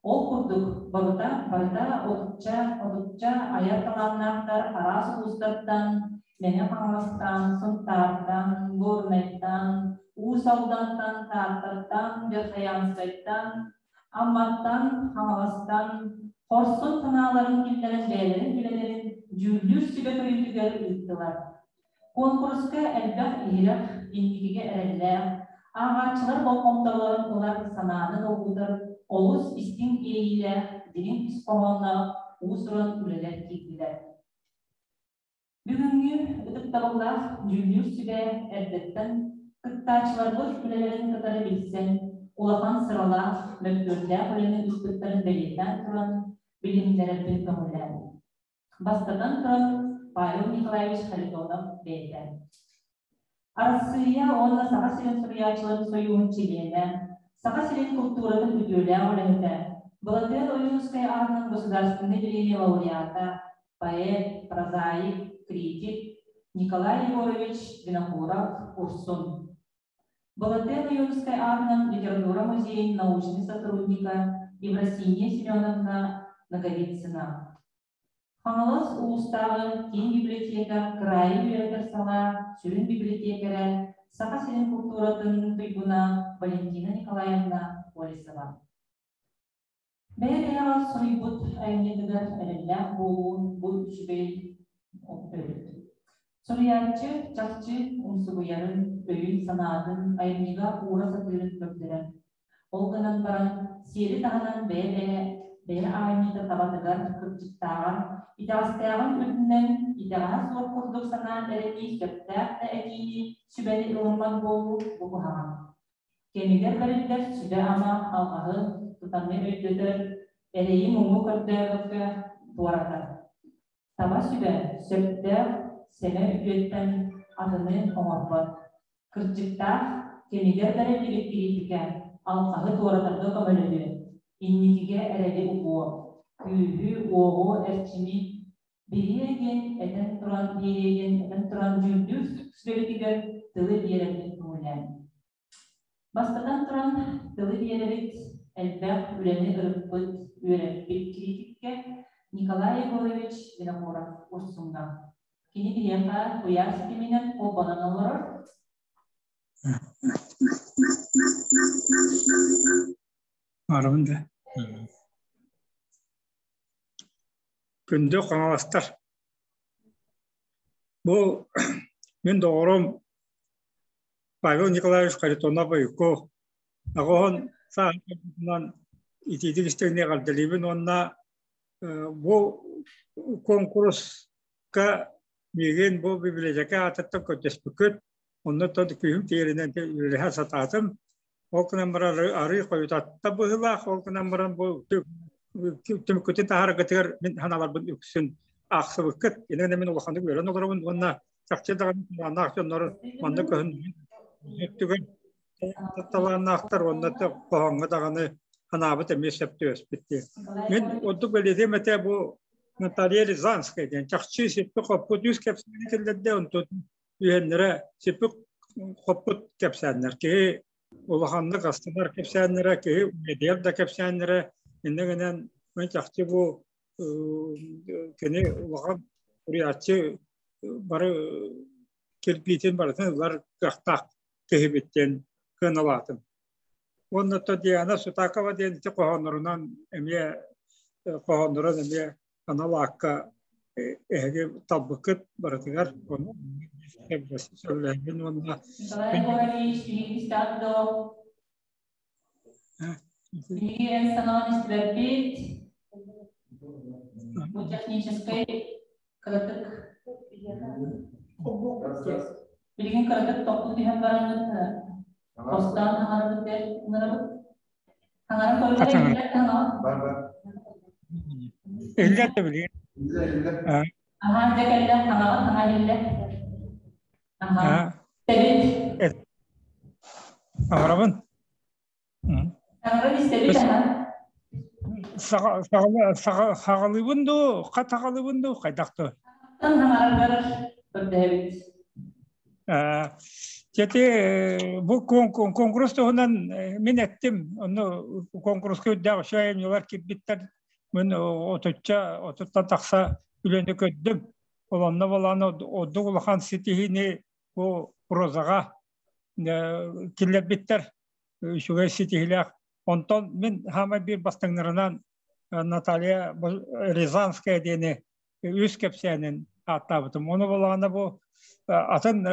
Ол курдук, барыта, барыта отучча, отучча айар талааннаахтар араас улуустартан, Мэҥэ Хаҥаластан, Сунтаартан, Горнайтан, Уус Алдантан, Тааттаттан, Верхоянскайтан, Амматтан, Хаҥаластан хорсун санааларын киллэрэн бэйэлэрин үлэлэрин дьүүллүүр сүбэ көрүүтүгэр ыыттылар. Куонкуруска элбэх иһирэх, инникигэ эрэллээх, ааҕааччылар болҕомтолорун ылар санааны долгутар олус истиҥ иэйиилээх, дириҥ ис хоһоонноох уус-уран үлэлэр киирдилэр. Бүгүҥҥү ытыктабыллаах дьүүллүүр сүбэ эрдэттэн кыттааччыларбыт үлэлэрин кытары билсэн, улахан сыралаах, мөккүөрдээх үлэни ыыппыттарын бэлиэтээн туран, билиһиннэрэрбин көҥүллээн. Бастатан туран, Павел Николаевич Харитонов бэйэтэ. Арассыыйа уонна Саха сирин суруйааччыларын сойууһун чилиэнэ, Саха сирин култууратын үтүөлээх үлэһитэ, Былатыан Ойуунускай аатынан государственнай бириэмийэ лауреата, поэт, прозаик, критик Николай Егорович Винокуров Урсун. Былатыан Ойуунускай аатынан литература музейын научнай сотрудника Евросиния Семеновна Ноговицына. Хаҥалас улуустааҕы киин библиотека кыраайы үөрэтэр салаа сүрүн библиотекэрэ, Саха сирин култууратын туйгуна Валентина Николаевна Колесова. Бэйэ-бэйэҕэ суруйбут айымньытыгар эрэллээх буолуу бу үчүгэй өрүт. Суруйааччы чахчы умсугуйарын, өйүн-санаатын айымньыга уура сатыырын көрдөрөр. Ол гынан баран, сиэри таһынан бэйэ-бэйэ бэйэ аанньыта табатыгар, кырдьыктааҕар, итэҕэстээҕин үрдүнэн итэҕэһэ суох курдук санаан эрэнии сөптөөх да этиини, сүбэни ылыммат буолуу бу куһаҕан. Кэмигэр бэриллэр сүбэ-ама алҕаһы тутаны өйдөтөр, эрэйи-муҥу көрдөөбөккө туоратар. Таба сүбэ сөптөөх сэмэ үтүөттэн атыны оҥорбот. Кырдьыктаах, кэмигэр бэриллибит кириитикэ алҕаһы туоратарга көмөлөһүө, инникигэ эрэли угуо, күүһү-уоҕу, эрчими бириэ диэн этэн туран биэриэ диэн этэн туран дьүүллүүр сүбэбитигэр тылы биэрэрбит көҥүлээн. Бастатан туран, тылы биэрэбит элбэх үлэни ырыппыт, үөрэппит кириитиккэ Николай Егорович Винокуров Урсуҥҥа. Кини биһиэхэ куйаар ситиминэн холбонон олорор. Арабын да. Күндү хаҥаластар! Бу мин доҕорум Павел Николаевич Харитонов-Ойуку аҕыһын сааһынан итиитик истиҥник эҕэрдэлиибин уонна бу куонкуруска миигин бу библиотека аатыттан көрдөспүккүт, онно күүһүм тиийэринэн үлэлэһэ сатаатым. Ол гынан баран арыы хойутатта быһыылаах, ол гынан баран бу түмүккүтүн таһаараргытыгар мин санааларбын үксүн аахсыбыккыт. Иннинэ мин улаханнык үөрэн олоробун уонна чахчы даҕаны талааннаах дьоннору манна көһүн түгэн талааннаахтар уонна хоһооҥҥо даҕаны санаабыт эмиэ сөп түбэспит диэн. Мин ордук бэлиэтиэм этэ бу Наталья Рязанская диэн чахчы сиппи хоппут үс кэпсээни киллэрдэ, онтон үһэннэрэ сиппи хоппут кэпсээннэр. Киһи улаханнык астынар кэпсээннэрэ, киһи умедиэр да кэпсээннэрэ. Иннэ гынан мин чахчы бу кини улахан суруйааччы бары кирбиитин барытын ылар кыахтаах киһибит диэн кыаналаатым. Уонна то Диана Сутакова диэн ити хоһооннорунан эмиэ хоһооннорун эмиэ анал аакка эһиги талбыккыт барытыгар ону сөбүлэһэбин уонна Николай Егорович, биһиги истэҕит дуо? Биһиги эн санаан истибэппит. Бу техническэй кыратык билигин кыратык тохтуу түһэн бараҥҥыт хостоон хаҥарабыт бэр ыҥырабыт. Хаҥара көрүллэр иһиллэр таҥаҕа. Иһиллэр да билигин. Аһаа, дьэ кэллэ, хаҥаҕа хаҥа иһиллэр. Аһаа. Истэбит. Аҕарабын. Таҥаран истэбит аһаа. Саҕалыыбын дуу, хат аҕалыыбын дуу, хайдах дуу? Хаҥараргар көрдөһөбүт. Дьэти бу конкурс туһунан мин эттим. Онно конкурска үрдээх үчүгэй айымньылар киирбиттэр. Мин отучча, отуттан тахса үлэни көрдүм. Ол онно буолан ордук улахан ситиһиини бу прозаҕа киллэрбиттэр. Үчүгэй ситиһиилээх. Онтон мин хаамай биир бастыҥнарынан Наталья Рязанская диэни үс кэпсээнин ааттаабытым. Ону буоллаҕына бу атын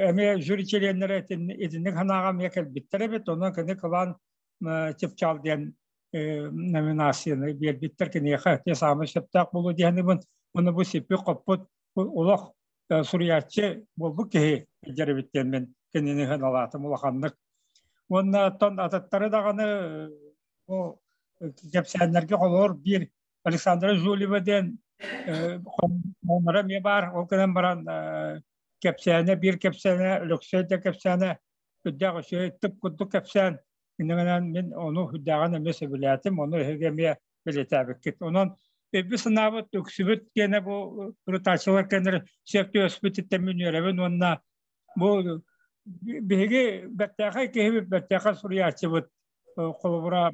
эмиэ жюри чилиэннэрэ итинник санааҕа эмиэ кэлбиттэр эбит. Онон кини кылаан чыпчаал диэн номинацияны биэрбиттэр киниэхэ те саамай сөптөөх буолуо диэхинибин. Уонна бу сиппит-хоппут олох суруйааччы буолбут киһи дьэрибит диэн мин кинини сыаналаатым улаханнык. Уонна оттон атыттары даҕаны бу кэпсээннэргэ холобур биир Александра Жулева диэн хомунара эмиэ баар. Ол гынан баран кэпсээнэ, биир кэпсээнэ, Өлөксөй да кэпсээнэ, үрдээх үчүгэй тып курдук кэпсээн. Иннинэн мин ону үрдээҕин эмиэ сөбүлээтим, ону эһиги эмиэ бэлиэтээбиккит. Онон өйбүт санаабыт үксүбүт киэнэ бу ырытааччылар кэннэр сөп түбэспититтэн мин үөрэбин уонна бу биһиги бэртээхэй киһибит, бэртээхэй суруйааччыбыт холобура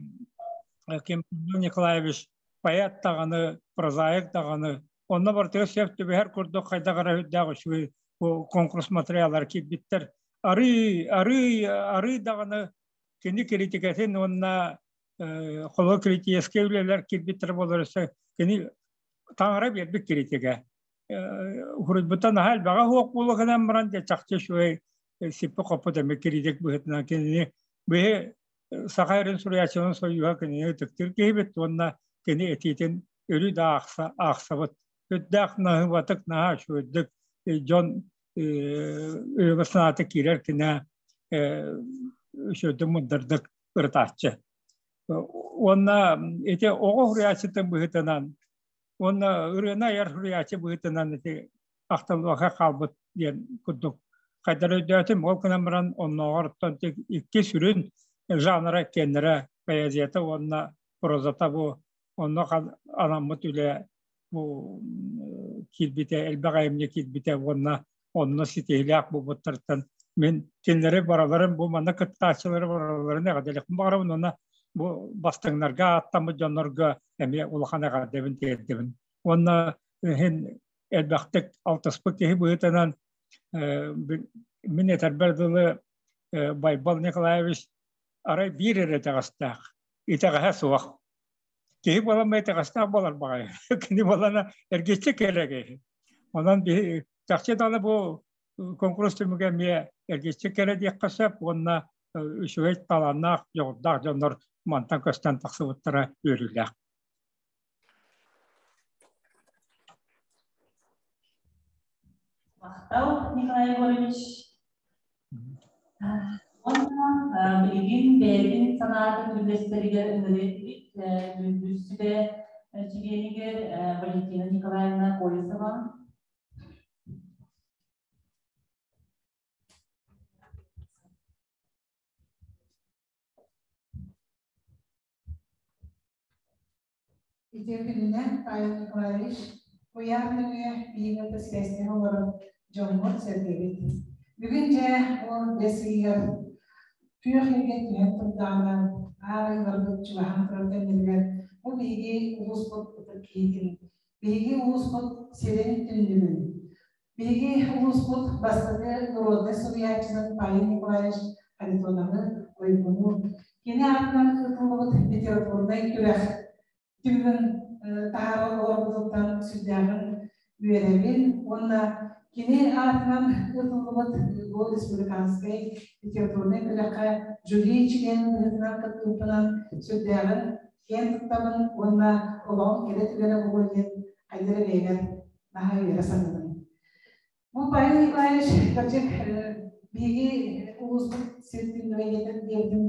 Ким Николаевич поэт даҕаны, прозаик даҕаны, онно барытыгар сөп түбэһэр курдук хайдах эрэ үрдээх үчүгэй бу конкурс материаллара киирбиттэр. Арыы, арыы, арыы даҕаны кини критикэтин уонна холобур критическэй үлэлэр киирбиттэр буолар өссө кини таҥара биэрбит критигэ. Уһуруйбута наһаа элбэҕэ суох буолуо гынан баран дьэ чахчы үчүгэй сиппи-хоппут эмиэ критик быһыытынан кинини биһи Саха эрин суруйааччыларын сойууһа кинини ытыктыыр киһибит уонна кини этиитин өрүү да аахса аахсабыт. Үрдээх наһыыбатык наһаа үчүгэйдик дьон өйүгэр санаата киирэр кинэ үчүгэйдик мындырдык ырытааччы. Уонна ити оҕо суруйааччытын быһыытынан уонна ырыаны айар суруйааччы быһыытынан ити ахтыллыбакка хаалбыт диэн курдук хайдах өйдөөтүм. Ол гынан баран оннооҕор икки сүрүн жанра киэннэрэ поэзията уонна прозата бу онно анаммыт үлэ бу киирбитэ, элбэх айымньы киирбитэ уонна онно ситиһиилээх буолбуттартан мин кинилэри бараларын бу манна кыттааччылары бараларын эҕэрдэлиэхпин баҕарабын уонна бу бастыҥнарга ааттаммыт дьоннорго эмиэ улахан эҕэрдэбин тиэрдэбин. Уонна иһин элбэхтик алтыспыт киһи быһыытынан мин этэрбэр дылы Байбал Николаевич арай биир эрэ итэҕэстээх, итэҕэһэ суох. Киһи буолан бэйтэҕэстээх буолар баҕайы. Кини буолана эргиччи кэлэгэ. Онон чахчы даҕаны бу конкурс түмүгэ эмиэ эргиччи кэлэ диэххэ сөп уонна үчүгэй талааннаах, дьоҕурдаах дьоннор мантан көстөн тахсыбыттара үөрүүлээх. Махтал, Николай Егорович. Уонна билигин бэйэтин санаатын үллэстэригэр ыҥырыт Дьүүллүүр сүбэ чилиэнигэр Валентина Николаевна Колесова. Үтүө күнүнэн, Павел Николаевич, куйаар нөҥүө биһиги кытта сибээстэһэ олорон дьоммут-сэргэбит. Бүгүн дьэ ол бэс ыйыгар күөх илгэ түһэн турдаҕына, аар ыйларбыт чугаһаан турар кэмнэригэр бу биһиги улууспут ытык киһитин, биһиги улууспут сирин түннүгүн, биһиги улууспут бастакы народнай суруйааччытын Павел Николаевич Харитоновы ойууну кини аатынан ыытыллыбыт литературнай күрэх түмүгүн таһаарар олорбутуттан сүрдээҕин үөрэбин уонна кини аатынан ыытыллыбыт бу республиканскай литературнай күрэххэ жюри чилиэнин быһыытынан кыттыбыппынан сүрдээҕин киэн туттабын уонна олоҕум кэрэ түгэнэ буолуо диэн хайдах эрэ бэйэбэр наһаа үөрэ саныыбын. Бу Павел Николаевич кырдьык биһиги улууспут сир түннүгэ диэбитин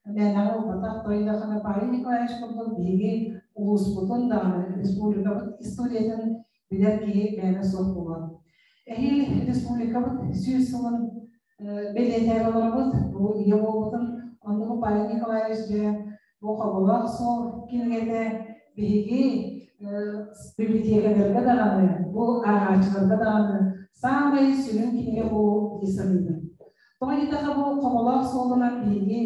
мээнэҕэ буолбатах. Тойдоххуна Павел Николаевич курдук биһиги улууспутун даҕаны республикабыт историятын билэр киһи мээнэ суох буолуо. Эһиил республикабыт 100 сылын бэлиэтээри олоробут, бу ийэ буолбутун. Онно Павел Николаевич дьэ бу хоболоох суол кинигэтэ биһиги библиотекаларга даҕаны, бу ааҕааччыларга даҕаны саамай сүрүн кинигэ буолуо дии саныыбын. Тоҕо диэтэххэ бу хоболоох суолунан биһиги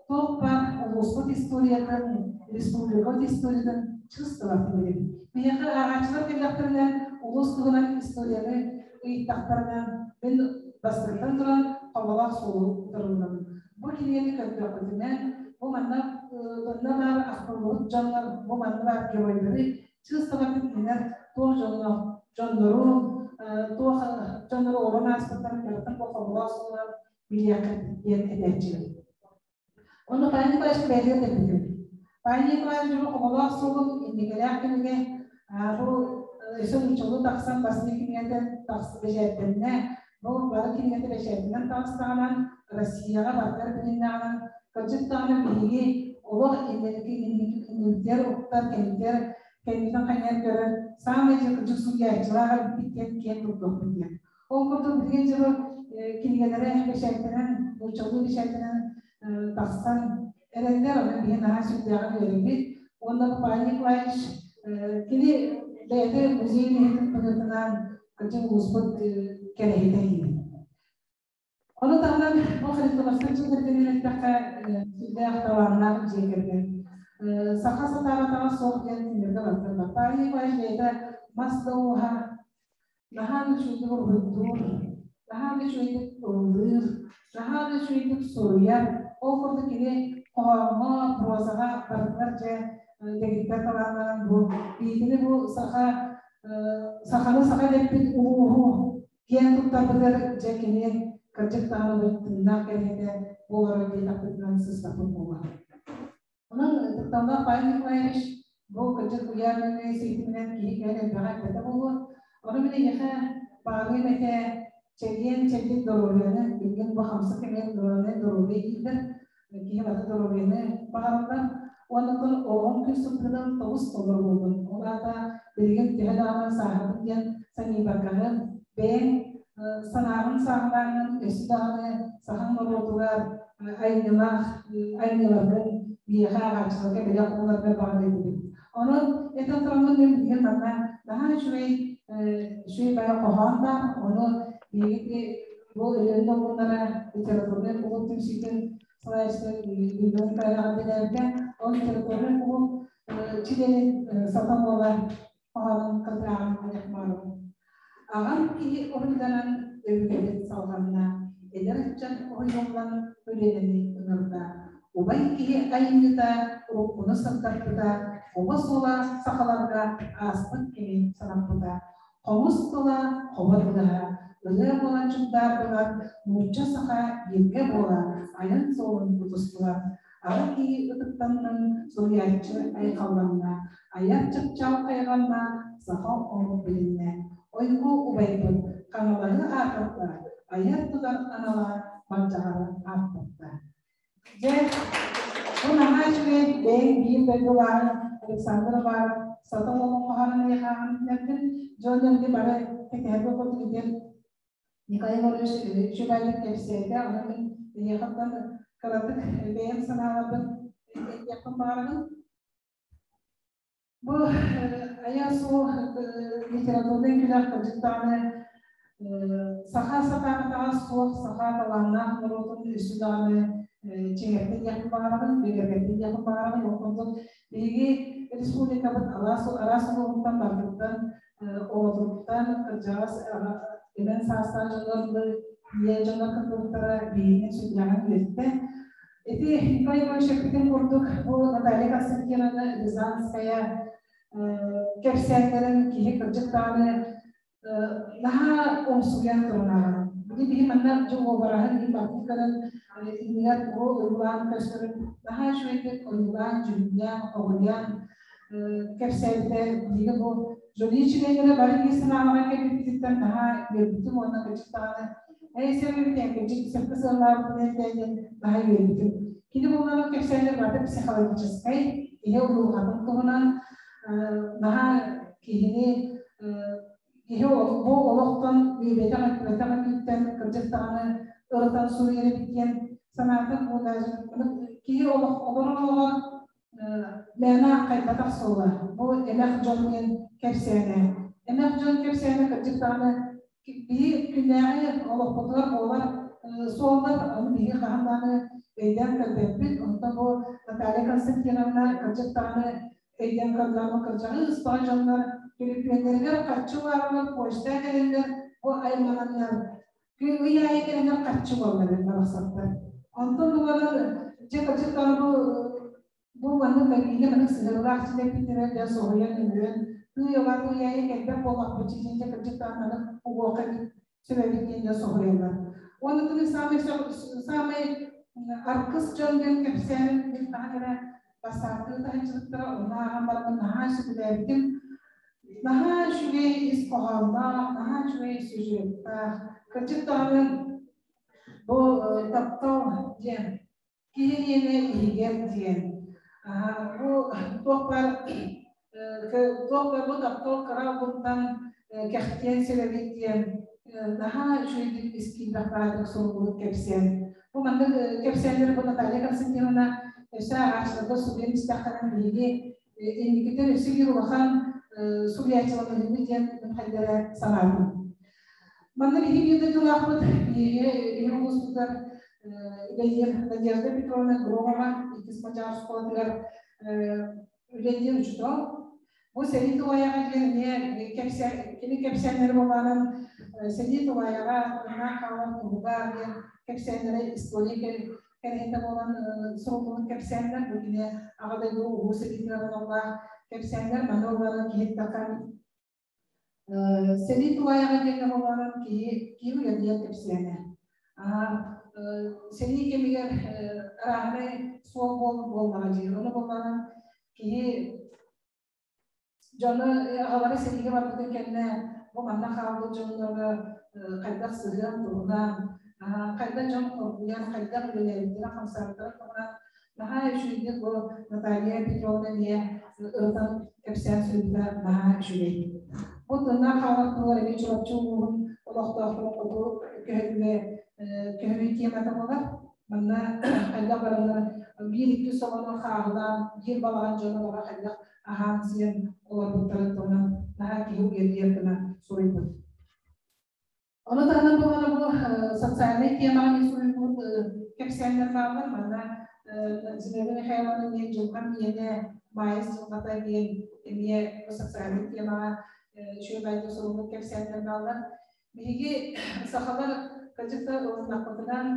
туох баар улууспут историятын, республикабыт историятын чувствовать билэбит. Биһиэхэ ааҕааччылар кэллэхтэринэ улуус туһунан историяны ыйыттахтарына мин бастакытан туран хоболоох суолу утарыллабын. Бу кинигэни көрдөхпүтүнэ, бу манна манна баар ахтыллыбыт дьоннор, бу манна баар геройдары чыысталарбыт кинилэр туох дьонноох дьоннору, туох дьоннору олорон ааспыттарын барытын бу хоболоох суолунан билиэххит диэн этээччибин. Онно Павел Николаевичка бэйэтигэр тэппитим. Павел Николаевич бу хоболоох суолун инникилээх кинигэ бу өссө нууччалыы тахсан бастакы кинигэтэ бэчээттэннэ. Бу бары кинигэтэ бэчээтинэн таҕыстаҕынан, Россияҕа барытыгар билиннэҕинэн, кырдьык даҕаны биһиги олох инники иннибитигэр уктар, кэннитигэр кэннитин хайыһан көрөр саамай дьэ кырдьык суруйааччылаах эбиппит диэн киэн туттуохпут диэн. Ол курдук билигин дьылы кинигэлэрэ бэчээттэнэн, нууччалыы бэчээттэнэн тахсан эрэллэр, онон биһи наһаа сүрдээҕин үөрэбит. Уонна Павел Николаевич кини бэйэтэ музей үлэһитин быһыытынан кырдьык улууспут кэрэһитэ диибин. Ону таһынан бу Харитоновтар дьиэ кэргэнин эттэххэ, сүрдээх талааннаах дьиэ кэргэн. Саха сатаабатаҕа суох диэн кинилэргэ барытын Павел Николаевич бэйэтэ мас да ууһа, наһаа да үчүгэйдик уруһуйдуур, наһаа да үчүгэйдик ыллыыр, наһаа да үчүгэйдик суруйар. Ол курдук кини хоһооҥҥо, прозаҕа барытыгар дьэ дэгиттэр талааннанан бу биһигини бу саха саханы саха дэппит улууһу киэн туттарбытыгар дьэ кини кырдьык даҕаны бу тыыннаах кэриэтэ буолара диэтэхпитинэн сыстаппыт буолуо. Онон Тыкталлаах Павел Николаевич бу кырдьык куйаар нөҥүө ситиминэн киһи кэлэн элбэҕи эппэтэ буолуо. Ону мин эйиэхэ баҕарыам этэ чэгиэн чэбдик доруобуйаны, билигин бу хамсык кэмигэр доруобуйаны доруобуйа дииллэр, киһи барыта доруобуйаны баҕараллар. Уонна оттон оҕоҥ күн сырдыгынан тоҕус толору буоллун. Ол аата билигин төһө даҕаны сааһырдым диэн саныйбаккаҕын, бэйэҥ санааҕын сааһылааҥҥын өссө даҕаны сахаҥ норуотугар айымньылаах айымньыларгын биһиэхэ ааҕааччыларга бэлэх уунаргар баҕарыйдыбыт. Онон этэн тураммын мин билигин манна наһаа үчүгэй үчүгэй бары хоһоон баар. Ону биһиги бу Өлөөн долгуннара литературнай кулууп түмсүүтүн салайааччыта Людмила Николаевна билэргэ ол литературнай кулууп чилиэнин Сатам уола хоһоонун кырдьаҕан Алехмаров. Аҕам киһи уһуйданан өбүгэбит салҕанна, эдэр ыччат уһуйуллан үлэлэни ыҥырда. Убай киһи айымньыта уруккуну сырдаппыта, Хобо суола сахаларга ааспыт кэми санаппыта. Хомус тыла, хобо тыаһа, ырыа буолан чугдаарбыгар нуучча-саха бииргэ буола айан суолун тутустулар. Аҕа киһи ытыктаннын, суруйааччы айхалланна, айар чыпчаал хайҕанна, саха омук билиннэ. Ойгу убайбыт Хаҥалаһы аатырда, айар-тутар анала Малдьаҕары ааттатта. Дьэ, бу наһаа үчүгэй бэйэҥ биир дойдулааҕыҥ Александр Иванов Сатал олоҥхоһонун ыйахааҕын билэргин, дьон эрги бары кэтэһэргэ курдук итин Николай Егорович үчүгэйдик кэпсээтэ, ону мин эйиэхэттэн кыратык бэйэм санааларбын этиэхпин баҕарабын. Бу айар суол литературнай күрэх кырдьык даҕаны саха сатаабатаҕа суох саха талааннаах норуотун өссө даҕаны чиҥэттин диэхпин баҕарабын, бигэргэттин диэхпин баҕарабын. Ол курдук биһиги республикабыт араас улууһуттан барытыттан оҕотуттан кырдьаҕас эдэр саастаах дьоннор ийэ дьоннор кыттыбыттара биһигини сүрдээҕин үөртэ. Ити Николай Иванович эппитин курдук, бу Наталья Константиновна Рязанская кэпсээннэрин киһи кырдьык даҕаны наһаа умсугуйан турунааҕын. Били биһи манна дьыл уобараһын иһин барытын көрөн, иннигэр тугу ойуулаан көстөрүн наһаа үчүгэйдик ойуулаан, дьүһүннээн, хоһуйан кэпсээбитэ биһиги бу жюри чилиэннэрэ бары биир санаалаҕа кэлбиппититтэн наһаа үөрбүтүм уонна кырдьык даҕаны Эй, кырдьык сөпкө сыаллаабытын этэ диэн наһаа үөрбүтүм. Кини буоллаҕа кэпсээннэр барыта психологическай, киһи уйулҕатын туһунан наһаа киһини киһи бу олохтон үөйбэтэх өттүбэтэх өттүттэн кырдьык даҕаны ырытан суруйар эбит диэн санаатым. Бу даже киһи олох олорор олоҕор мээнэ ааххайбатах суола. Бу эмэх дьон диэн кэпсээнэ. Эмэх дьон кэпсээнэ кырдьык даҕаны биһи күннээҕи олохпутугар буолар суоллар, ону биһи хаһан даҕаны өйдөөн көрбөппүт. Онтон бу Наталья Константиновна кырдьык даҕаны өйдөөн көрдөҕүнэ кырдьаҕы ыспаҕа дьоннор төлөпүөннэригэр харчы угаарылар, почта кэлэллэр, бу аймананнар ый аайы кэлэннэр харчы угаллар барахсаттар. Онтон буланан дьэ кырдьык даҕаны бу маннык мобильный маннык сыһыарылаах дьиэлэрбитинэн дьэ соһуйан өмүрэн тыы ылар ый аайы кэлбэт буоллахпыт дьиэ кырдьык даҕаны маннык угуохха сөп эбит диэн дьэ соһуйаллар. Уонна тыны саамай саамай аргыс дьон диэн кэпсээнин мин хаһан эрэ бассааттыы таһыччыбыттара, онно ааҕан бараммын наһаа сөбүлээбитим. Наһаа үчүгэй ис хоһоонноох, наһаа үчүгэй сюжеттаах. Кырдьык даҕаны бу таптал диэн киһи диэни иһигэр диэн. Бу туох баар туох баар бу таптал кыра буттан кэхтиэн сөп эбит диэн наһаа үчүгэйдик ис киирбэх баайдык суруллубут кэпсээн. Бу маннык кэпсээннэри бу Наталья Константиновна өссө ааҕааччыларга суруйан истэххинэ биһиги инникитин өссө биир улахан суруйааччыланыһыыбыт диэн хайдара санаатым. Манна биһиги биир дойдулаахпыт, биһиги биһиги улууспутугар үлэлиир Надежда Петровна Громова иккис Мадьаар оскуолатыгар үлэлиир учуутал. Бу сэрии тулайаҕа диэн эмиэ кини кэпсээннэри буолаанан сэрии тулайаҕа тыыннаах хаалар туһугар диэн кэпсээннэри история кэрэһитэ буолан суруллубут кэпсээннэр. Бу кини Аҕа дойду улуу сэриитигэр аналлаах кэпсээннэр. Маны ылларан киһи эттэххэ сэрии тулайаҕа диэҥҥэ буолаанан киһи киһи уйадыйар кэпсээнэ. Сэрии кэмигэр арааһынай суол буоллаҕа дии. Ону буоллаҕынан киһи дьону аҕалара сэриигэ барбытын кэннэ бу манна хаалбыт дьоннорго хайдах сыһыан туһунан, хайдах дьон хоргуйан, хайдах үлэлээбиттэрэ, хамсаабыттара туһунан наһаа үчүгэйдик бу Наталья Петровна эмиэ ырытан кэпсээн суруйбута наһаа үчүгэй. Бу тыыннаах хаалар туһугар эмиэ Чурапчы улууһун олохтоохторун хоту көһөрүүгэ көһөрүү темата буолар. Манна хайдах бараннар биир-икки собону хааһылаан, биир балаҕан дьоно бара хайдах аһаан-сиэн олорбуттарын туһунан наһаа киһи уйадыйар гына суруйбут. Ону таһынан буолара бу социальнай темаҕа эмиэ суруйбут кэпсээннэр бааллар. Манна Зинаида Михайловна эмиэ Дьылҕам иэнэ, Маайыс дьылҕата диэн эмиэ бу социальнай темаҕа үчүгэй баайда суруллубут кэпсээннэр бааллар. Биһиги сахалар кырдьык да ылыннахпытынан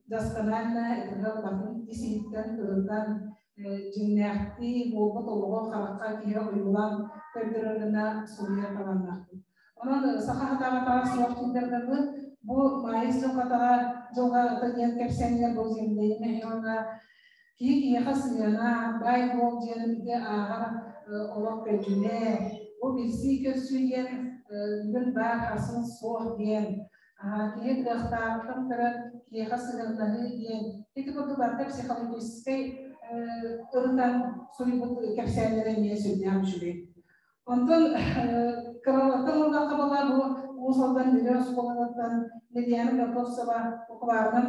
досконально итиннэ батын ис иһиттэн ырытан Дьиҥнээхтии буолбут олоҕу харахха киһи ойуулаан көрдөрөр гына суруйар талааннаахпыт. Онон саха хатаҕатаҕа суох дииллэрдэрбит бу Маайыс дьылҕатаҕа дьылҕата диэн кэпсээнигэр бу Землея Михайловна киһи киһиэхэ сыһыана, баай буол диэн ити ааҕар олох көлдьүнэ, бу билсии-көрсүү диэн бүгүн баар харсын суох диэн киһи кыахтааҕыттан көрөн киһиэхэ сыһыаннаһыы диэн ити курдук барыта психологическай ырытан суруйбут кэпсээннэрэ эмиэ сүрдээх үчүгэй. Онтон кыралартан ыллахха бала бу Уус Алдан Мүрү оскуолатыттан Лилиана Готовцева букварынан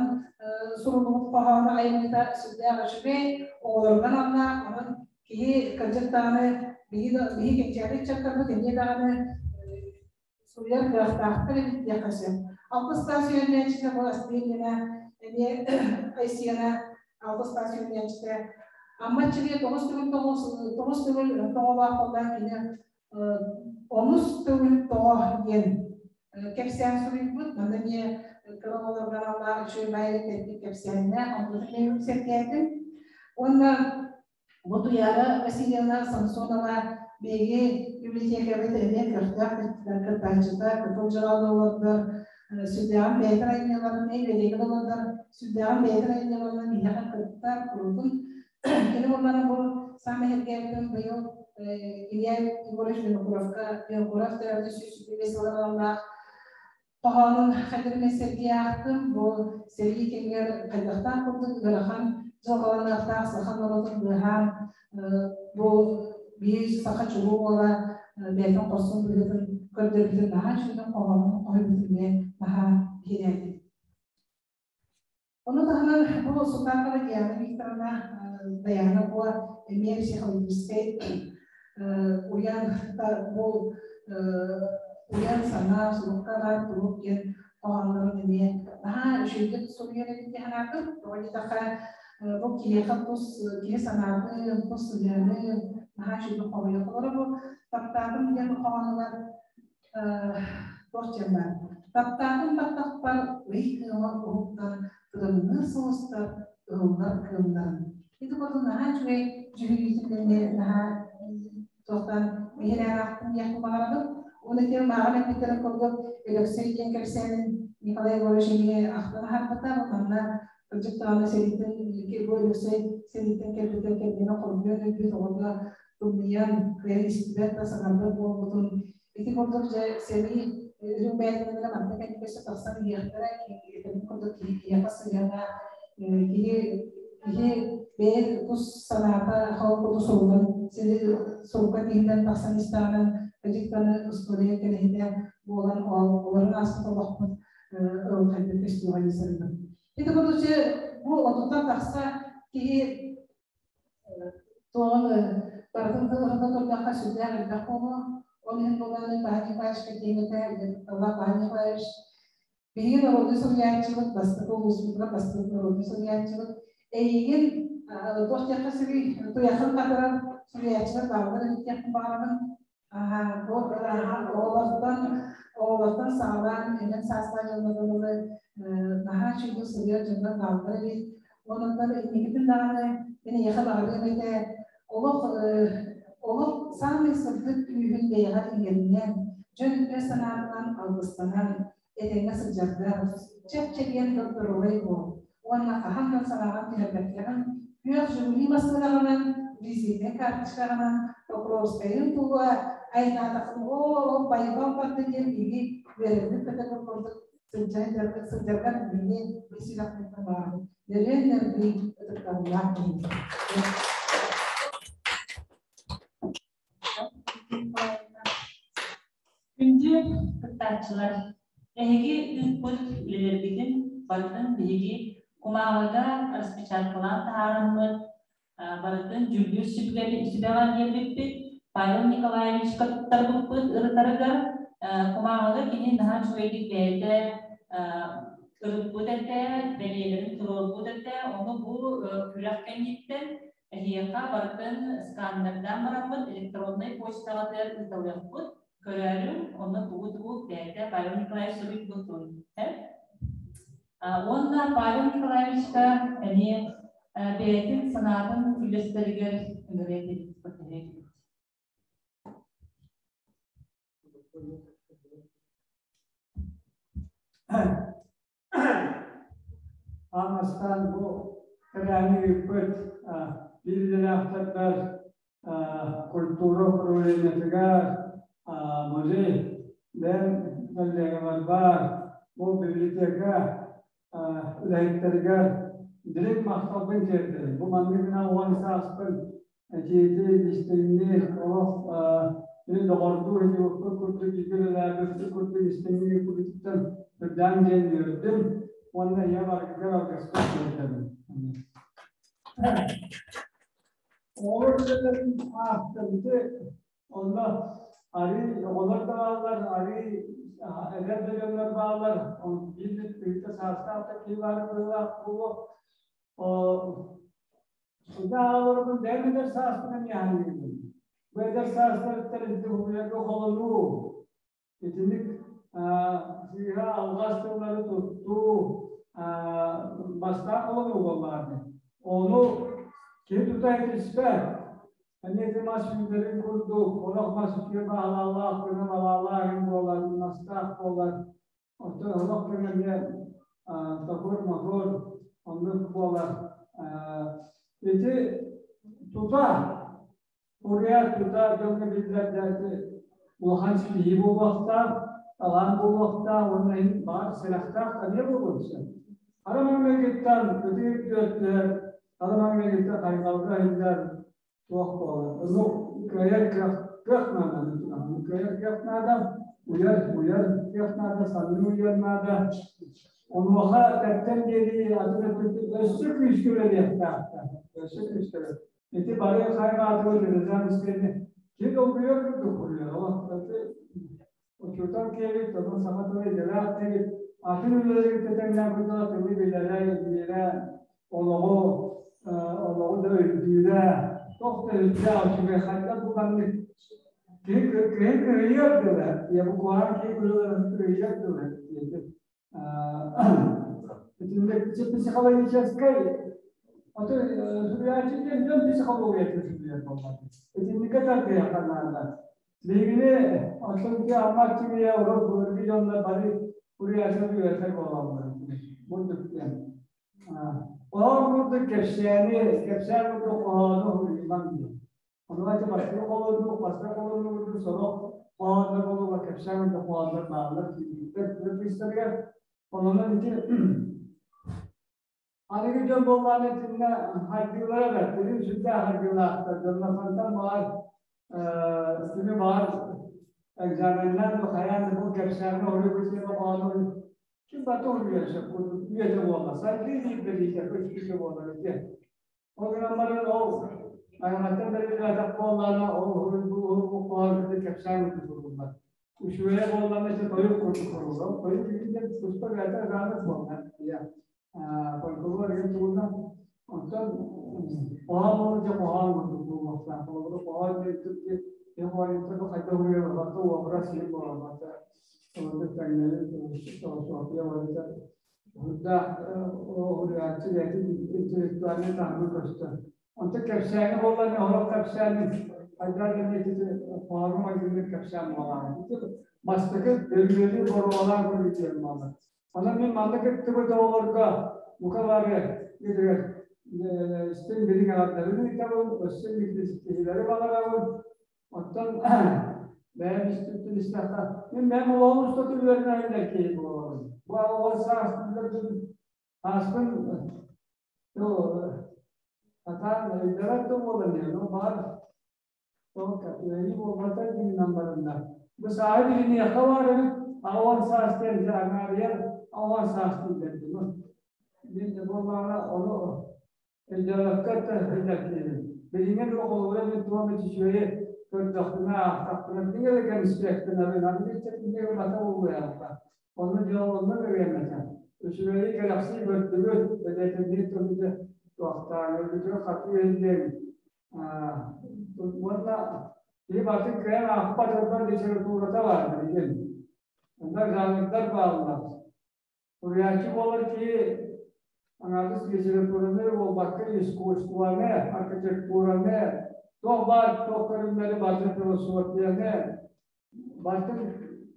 суруллубут хоһооно айымньыта сүрдээх үчүгэй, оҕолорунан аналлаах, онон киһи кырдьык даҕаны биһиги кэнчээри ыччаттарбыт эмиэ даҕаны суруйар кыахтаахтар эбит диэххэ сөп. Алтыс класс үөрэнээччитэ бу Астриена эмиэ Айсена алтыс класс үөрэнээччитэ Амма Аччыгыйа 9 төгүл 9 төгүл тоҕолоох буолла кини онус төгүл тоҕо диэн кэпсээн суруйбут. Манна эмиэ кыра оҕолорго аналлаах үчүгэй баайы тэттик кэпсээннээх, онтутун эмиэ сэргээтим. Уонна бу Туяра Васильевна Самсонова биһиги библиотекабыт эмиэ көхтөөх кыттааччыта, кытыл дьыала олордор, сүрдээҕин бэйэтин айымньыларын, библиотекада олордор, сүрдээҕин бэйэтин айымньыларынан биһиэхэ кыттар, куруутун. Кини буоллаҕына бу саамай сэргээбитим быйыл Илья Егорович Винокуровка Винокуров төрөөбүтэ 125 сылын аналлаах хоһоонун хайдах сэргии аахтым. Бу сэрии кэмигэр хайдахтаах курдук ыарахан дьылҕаланыахтаах саха норуотун быыһаан бу биир саха чулуу уола бэйэтин хорсун быһыытын көрдөрбүтүн наһаа үчүгэй хоһоонун хоһуйбутун эмиэ наһаа биһирээтим. Ону таһынан бу Сутакова Диана Викторовна Даяна Куо эмиэ психологическай уйан бу уйан санаа сурукка баар турук диэн хоһооннорун эмиэ наһаа үчүгэйдик суруйар эбит дии санаатым. Тоҕо диэтэххэ бу киһиэхэ тус киһи санаатын, тус сыһыанын наһаа үчүгэйдик хоһуйар. Холобура бу таптаатым диэн хоһоонугар туох диэн баар. Таптаатым баттахпар ый кыыма уһуктан тырымныыр сулустар ыһыллар кыымнарын. Ити курдук наһаа үчүгэй дьүһүйүүтүн наһаа туохтан биһирээн аахтым диэхпин баҕарабын. Уонна тем мааҕын эппиттэрин курдук Өлөксөй диэн кэпсээнин Николай Егорович эмиэ ахтан аһарбыта. Манна кырдьык даҕаны сэрииттэн бу Өлөксөй сэрииттэн кэлбитэ кэргэнэ хоргуйан өлбүт оҕото тымныйан кыайан истибэт да саҥарбат буолбутун ити курдук дьэ сэрии үрүҥ бээтинэлэрэ манна кэнникэсэ тахсан иһиэхтэрэ этэрин курдук киһи киһиэхэ сыһыана киһи киһи бэйэ тус санаата хал куту суруллан сурукка тиһиллэн тахсан истэҕинэн кырдьыктаны история кэрэһитэ буолан олорон ааспыт олохпут ылхайбыт көстүөҕэ дии саныыбын. Ити курдук бу 30-тан тахса киһи туоҕун барытын ырыта турдахха сүрдээх элбэх буолуо. Ол иһин буолан Павел Николаевичка диэн этэ, Павел Николаевич биһиги народнай суруйааччыбыт, бастакы улууспутугар бастакы народнай суруйааччыбыт. Эйигин туох диэххэ сөбүй, туйахын хатарар суруйааччылар бааллар эбит диэхпин баҕарабын. Бу оҕолортон саҕалаан эмэн саастаах дьоннорго наһаа үчүгэй суруйар дьоннор бааллар эбит. Онон инникитин даҕаны мин эйиэхэ баҕарыам этэ олох олох саамай сырдык күүһүн бэйэҕэр иҥэринэн, дьон үтүө санаатынан алгыстанан этэҥҥэ сылдьарга чэп-чэгиэн доруобай буол. Уонна хаһан да санааҕын түһэрбэккэҕин күөх Жигули массыынаҕынан, визитнэй карточкаҕынан Покровскайын тула айнаатаххына оо, байбал барда диэн биһиги үөрэммит көтөр курдук сылдьаргар биһиги ис сүрэхпитинэн баҕарабыт. Нөрүөн нөргүй ытыктабыллаах киһи. Күндү кыттааччылар, эһиги ыыппыт үлэлэргитин барытын биһиги кумааҕыга распечаткалаан таһаараммыт, барытын дьүүллүүр сүбэҕэ биэрбиппит. Павел Николаевичка туттарбыппыт ырытарыгар кумааҕыга кини наһаа үчүгэйдик бэйэтэ ырыппыт этэ, бэлиэлэрин туруорбут этэ. Ону бу күрэх кэнниттэн эһиэхэ барытын сканердаан бараммыт электроннай почтаҕытыгар ыыталыахпыт. Көрөөрүҥ, онно тугу-тугу бэйэтэ Павел Николаевич суруйбутун. Уонна Павел Николаевичка эмиэ Бэйэтин санаатын үллэстэригэр ыҥырыа этибит. Аан бастаан бу тэрээһини ыыппыт биир идэлээхтэрбэр культура управлениетыгар, музей бэйэм коллегаларбар, бу библиотека үлэһиттэригэр дириҥ махталбын тиэрдэбин. Бу маннык гынан уон сааспын этиити истиҥник, олох мин доҕордуу сылдьыбыппыт курдук бииргэ үлэлээбиппит курдук истиҥник ыыппытыттан үрдээн диэн үөрдүм уонна ийэм аргыгар алгыспын тиэрдэбин. Оҕолор үлэлэрин аахтарбыты онно арыы оҕолор да бааллар, арыы эдэр да дьоннор бааллар, биир да саастаах да киһи баар быһыылаах буолуо. Суда бэйэм эдэр сааспынан яһаныыбын. Бу эдэр саастарыттан интуһуйарга холонуу, итинник сыыһа алҕас тыллары туттуу, бастаан холонуу буоллаҕа. Ону киһи тута этиспэт. Эмиэ ити мас үүнэрин курдук, олох мас үтүө баалаалаах, көнө балаалаах буолар, мастаах буолар. Оттон олох кэмэ эмиэ токур-мокур оннук буолар. Ити тута, уруйа тута дьоҥҥо биллэр да ити улахан ситиһии буолуохтаах, талаан буолуохтаах уонна иһин баар сэрэхтээх эмиэ буолуон сөп. Хара маҥнайгыттан ытыыр түөртүһэр, хара маҥнайгыттан хайҕалга иһиллэр туох буолар. Ну, кыайар кыах, кыах наада, кыайар кыах наада, уйар, уйар кыах наада, саннын уйар наада. Онуоха тэптэн биэрии атын өттүттэн өссө күүскэ үлэлиэхтээхтэр. Өссө күүскэ. Ити бары хайҕаатыбыт Рязанскайны ким долгуйар курдук суруйар. Учуутал киэбит, онон саха тыла идэлээх киэбит, атын үлэлэри тэҥнээн курдук тылы билэрэ, өйдүүрэ, олоҕу олоҕу да өйдүүрэ, туох да өйдөөх үчүгэй хайдах бу маннык киһи киһи кыһыйыар дылы, я бу куһаҕан киһи кыһыйыар дылы диэтим. Итинник психологическай ото суруйааччы диэн дьон психологиятын суруйар буоллар. Итинникке тардыахха наада. Биһигини оттон ити Амма Аччыгыйа урут былыргы дьоннор бары уруйааччылар үөрэтэр буолаллар. Бурдук диэн. Хоһоон курдук кэпсээни, кэпсээн курдук хоһоону уһуйуллан диэн. Онуоха ити бастакы холонуу, бастакы холонуу курдук сорох хоһооннор буолуо, кэпсээн курдук хоһооннор бааллар киирбиттэр быыстарыгар. Онон ити Аныгы дьон буоллаҕына итиннэ хайдыылара бэрт, билим сүрдээх хайдыылаахтар, дьоннор хантан баҕар кими баҕар экзаменнаан да хайаан да бу кэпсээҥҥэ уруй бу хоһоону ким барыта уруйуон сөп курдук үйэтэ буолла. Сайдыы диир бэлиитэ көстүүтэ буолар ити. Ол гынан баран ол айылҕаттан бэриллибэтэх буоллаҕына ол уруй бу хоһоон кытта кэпсээн курдук суруллар. Үчүгэйэ буоллаҕына ити тойук курдук суруллар. Тойук итинтэн туспа бэйэтэ жанр буолла. Фольклор диэн тугуна онтон хоһоон буолла дьэ хоһоон курдук буолуохтаах. Холобура хоһоон диэн киһи хоһоонньуттар хайдах уруйар уобарас сири буоларбата онтон тэҥнэри философия барыта уһурдаах уруйааччы бэйэтин интеллектуальнай таһыма көстөр. Онтон кэпсээни буоллар олох кэпсээни хайдах эмиэ хоһоону майгыннык кэпсээн буолаҕын. Бастакы бөрүөлүү боруолаан көрүү буолар. Онон мин манна кыттыбыт оҕолорго бука бары үтүгэр истиҥ билиҥ аҕардарын ыытабын, өссө ситиһиилэри баҕарабын. Оттон бэйэм истибиттэн истэххэ, мин бэйэм олоҕум устата үөрэнэр киһи буолабын. Бу оҕо сааспын ааспын сатаан өйдөбөт да буолан иһэн, ол баар Үөһүү буолбата диинэн баранна. Бу сааһы билиниэххэ баар эбит, аҕа саас диэн дьэ аҥаарыйар аҕа саас дииллэр. Мин де буоллаҕына ону өйдөөбөккө сылдьар киһибин. Билиҥҥи дылы холобура мин туох эмит үчүгэйи көрдөхпүнэ, аахтахпына, билиҥҥи да кэмиспиэктэнэбин, аны иччэтинньиги бата буолуохха. Онно дьэ онно үөрэммэтэ. Үчүгэйи кэрэхсии көрдүгүт, бэлиэтэнии тылы туохтаан өлбүтүгэр хатыы иһиллиэҥ. Уонна киһи барытын кыайан аахпат элбэх литературата баар билигин. Онно жанрдар бааллар. Суруйааччы буолар киһи Аҥаардас литератураны буолбакка, искусствоны, архитектураны, туох баар туох көрүҥнэри барытын философияны, барытын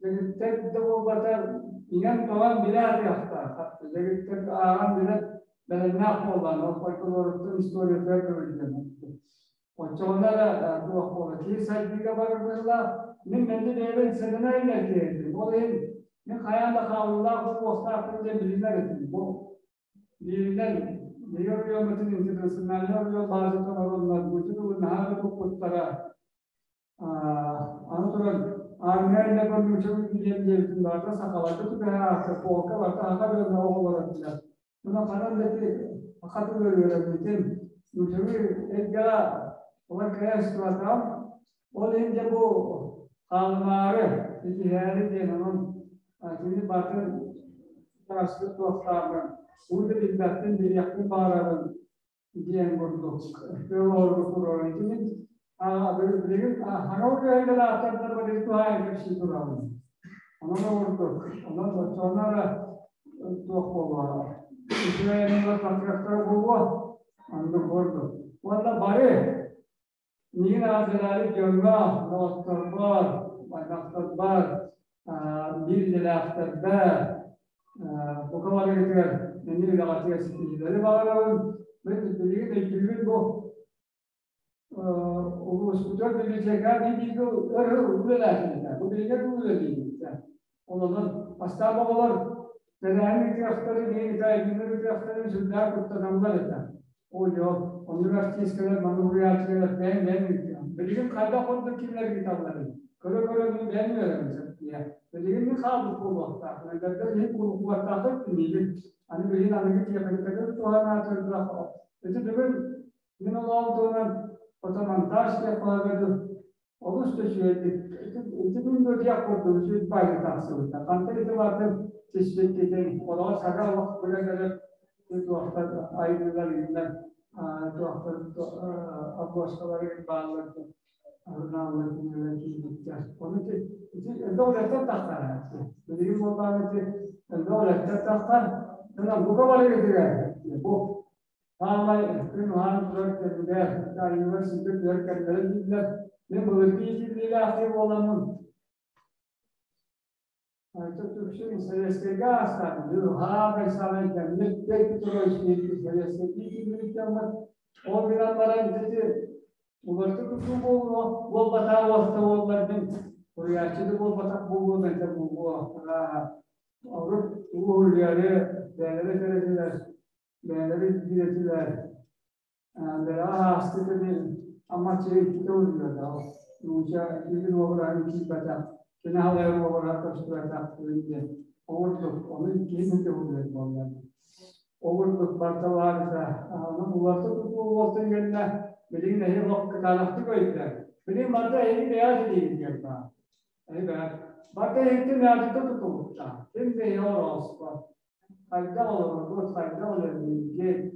дэгиттэр да буолбатар иҥэн-тоҥон билэ сатыахтаах. Дэгиттэр ааҕан билэр бэлэмнээх буоллаҕына, ол фольклоруттан историятыгар көбүллэн. Оччоҕуна эрэ туох буолар, киһи сайдыыга барар быһыылаах. Мин мэлдьи бэйэбин сэрэнэ илэр киһи Ол иһин мин хайаан да хаалыылаах буолуохтаахпын диэн билинэр этим. Бу бииринэн биһиги оройуоммутун интернациональнай оройуон баазата оҥороннор бу тылы наһаа да туппуттара. Аны туран, армия иннэ көрнүүчэбит диэн диэбитин барыта сахаларга түбэһэ ааста, полка барыта саха дьоно оҕолоро этилэр. Мына ханан да ити саха тылы үөрэммитим, нууччалыы эйгэҕэ олор кэйэ сытыбатаҕым. Ол иһин дьэ бу хаалымаары, ситиһээри диэн онон кини барытын таҥаспыт туохтааҕын, уу да билбэппин, билиэхпин баҕарабын диэн курдук тыал оҕолорго туруоран итини билигин хаҥа үөһэлэр ааттардар билигин туһаайан кэпсии турабын. Онон ордук, онон оччоҕуна эрэ туох буолуо, үчүгэй айымньылар тахсыахтара буолуо, оннук ордук. Уонна бары миигин аҕаллараары дьоҥҥо, доҕотторбор, аймахтарбар, биир идэлээхтэрбэр, бука барыгытыгар мени үлэҕитигэр ситиһиилэри баҕарабын. Мин билигин өйдүүбүн бу улууспутугар библиотека биир өр үлэлээтилэр. Бу билигин үлэлиибит. Онон бастаан оҕолор тэрээһин ыытыахтарын, ыытаайдыылар ыытыахтарын сүрдээх куттаналлар этэ. Оо, оннук артисткалар, маннык уһуйааччылар бэйэм бэйэм ыытыам. Билигин хайдах курдук кинилэр ыыталларый? Көрө-көрө мин бэйэм үөрэбин сэргиэ. Билигин мин хаалбыт буолуохтаах. Эдэрдэр иһин кулуктаахтар тимиибин. Аны билигин аныгы техникатын туһанаатырдах. Ити бүгүн мин олоҕум туһунан фотомонтаж диэх Олус да үчүгэйдик ити күн диэх курдук үчүгэй баайга тахсыбыта. Хантан ити баатын тиспиккитин, олоҕо саҥа олох билэн эрэр туохтар айымньылар иһиннэр туохтар обложкалары бааллар журналлар кинилэр киирбиттэр. Ону ити ити элбэх үлэттэн тахсар. Билигин буоллаҕына ити элбэх үлэттэн тахсар. Онон бука барыгытыгар бу Саамай күн уһаан турар кэмигэр, айыылар сиргэ түһэр кэмнэрэ дииллэр. Мин былыргы иитиллиилээх киһи буоламмын, Айта түксүн Советскайга аастаатым. Хаамай саамай кэммит, Петр Петрович диэки Советскай иитиллибит дьоммут. Ол гынан баран ити уларыта тутуу буолуо, буолбатах уоста буоллар мин суруйааччы да буолбатах буолуом этэ буолуо. Урут улуу бэйэлэрэ кэрэтилэр бэйэлэрэ ирдиир этилэр. Бэйэҕэ ааспыт эми Амма иккитэ уруйда. Нууча киһи уобараһын киирбэтэх, кини халайар уобараһа көстүбэтэх диэн. Ол курдук, ону иккиһин ити уруйар буолла. Ол курдук барыта баар этэ. Онон уларыта тутуу буолтун кэннэ билигин эһи олох кытаанахтык өйдөөн. Билигин барыта эһиги бэйэҕит илиигитигэр баар. Эһи бэйэҕит. Барыта эһигиттэн бэйэҕититтэн тутулуктаах. Ким да эһиги орооспот. Хайдах олороргут, хайдах үлэлииргит,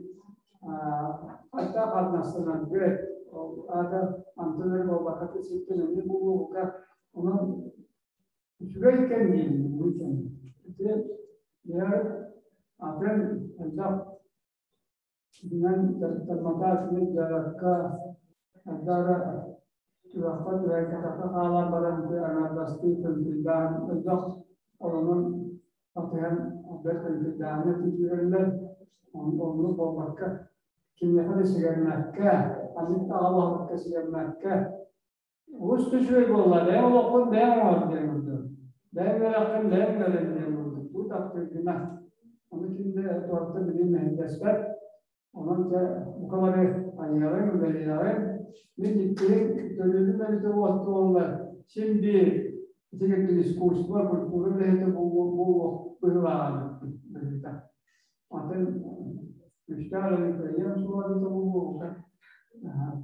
хайдах хамнастанаргыт, ол аата антон эрэ буолбакка сиртэн эмиэ буолуоҕука. Онон үчүгэй кэм диэн бу кэм. Ити биһиги атын элбэх Итинэн дьарыктамматах үчүгэй дьарыкка хайдах түгэххэ түһэрбэтэххэ хаалан баран ити аҥаардастыы төлкөйдөөн элбэх олонон батыһан бэрт төлкөйдөөҥҥө тиийэллэр. Оннук буолбакка кимиэхэ да сигэммэккэ, ханнык да аҕа баһылыкка сигэммэккэ олус да үчүгэй буолла. Бэйэҥ олоххун бэйэҥ оҥор диэн курдук. Бэйэҥ үөрэххин бэйэҥ үөрэн диэн курдук. Бу таптыыргына. Ону ким да туораттан билин мэһэйдэспэт. Онон дьэ бука бары айыаҕыҥ, үлэлиэҕиҥ. Мин иккиһин төлүүрүм эбитэ буолла. Син биир ити курдук искусство, культура үлэһитэ буолуох быһыылааҕа быһыыта. Атын күүстээх үлэни кыайыам суоҕа эбитэ буолуо,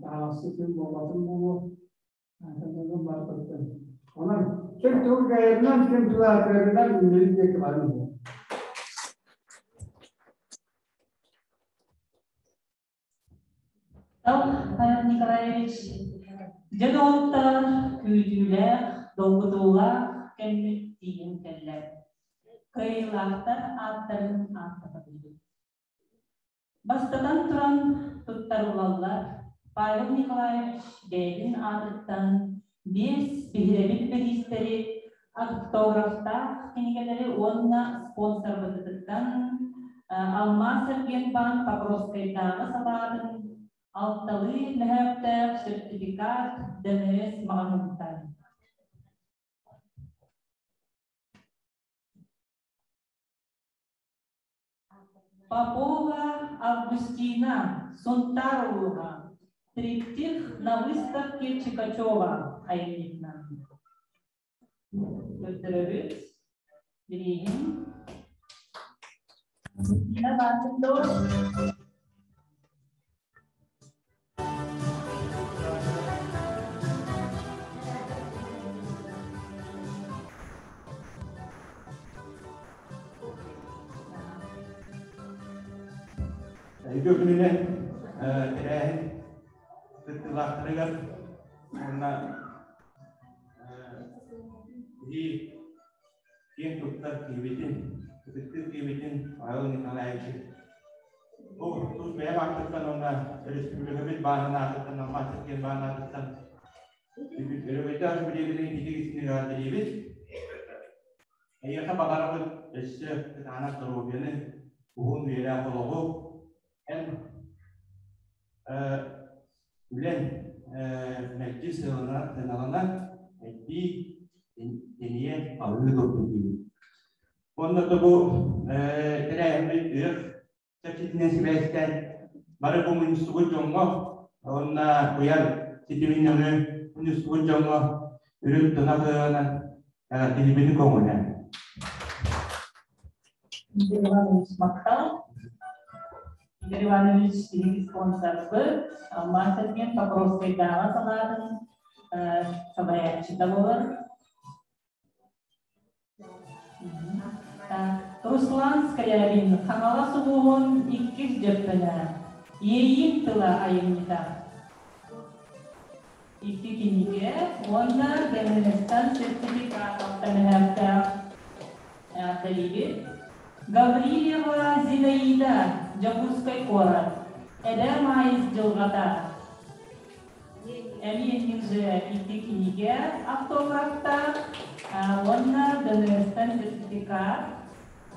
таһаҕасы ким буолбатын буолуо. Онон ким тугу кыайарынан, ким тугу аатырарынан иннибит диэки баран иһэр. Павел Николаевич, дьон оҕуттар күүтүүлээх, долгутуулаах кэммит тиийэн кэллэ. Кыайыылаахтар ааттарын ааттатабыт. Бастатан туран туттарыллаллар Павел Николаевич бэйэтин аатыттан биэс биһирэбил бириистэри, автографтаах кинигэлэри уонна спонсорбытыттан Алмаас Эргиэнбаан Покровскайдааҕы салаатын алталыы мөһөөхтөөх сертификат ДНС маҕаһыынтан. Попова Августина, Сунтаар улууһа, Триптих на выставке Чикачева айымньытынан. Көрдөрөбүт. Бирииһин. Августина баатын дуо? Үтүө күнүнэн тэрээһин кыттыылаахтарыгар уонна биһи киэн туттар киһибитин, ытыктыыр киһибитин Павел Николаевичы бу тус бэйэм ааттыттан уонна өрөспүүбүлүкэбит баанын аатыттан, Алмаас диэн баан аатыттан өрөгөйдөөх юбилейбитин ититик истиҥник эҕэрдэлиибит. Эйиэхэ баҕарабыт өссө кытаанах доруобуйаны, уһун үйэлээх олоҕу, эн үлэн мэлдьи сыаналана, элбии, тэнийэ алыы турдун диибит. Уонна да бу тэрээһиммит ыах чэрчитинэн сибээстээн бары бу мунньустубут дьоҥҥо уонна куйар ситимин нөҥүө мунньустубут дьоҥҥо үрүҥ тунах ыаҕынан эҕэрдэлиибитин көҥүлээн. Игорь Иванович махтал. Игорь Иванович биһиги спонсорбыт, Алмаас эргиэн Покровскайдааҕы салаатын салайааччыта буолар. Руслан Скрябин Хаҥалас улууһун иккис дьөппөнө, Иэйиим тыла айымньыта. Икки кинигэ уонна ДНС-тан сертификат алтамөһөөхтөөх эҕэрдэлиибит. Гаврильева Зинаида, Дьокуускай куорат, Эбээ Маайыс дьылҕата. Эмиэ же икки кинигэ автографтаах уонна ДНС-тан сертификат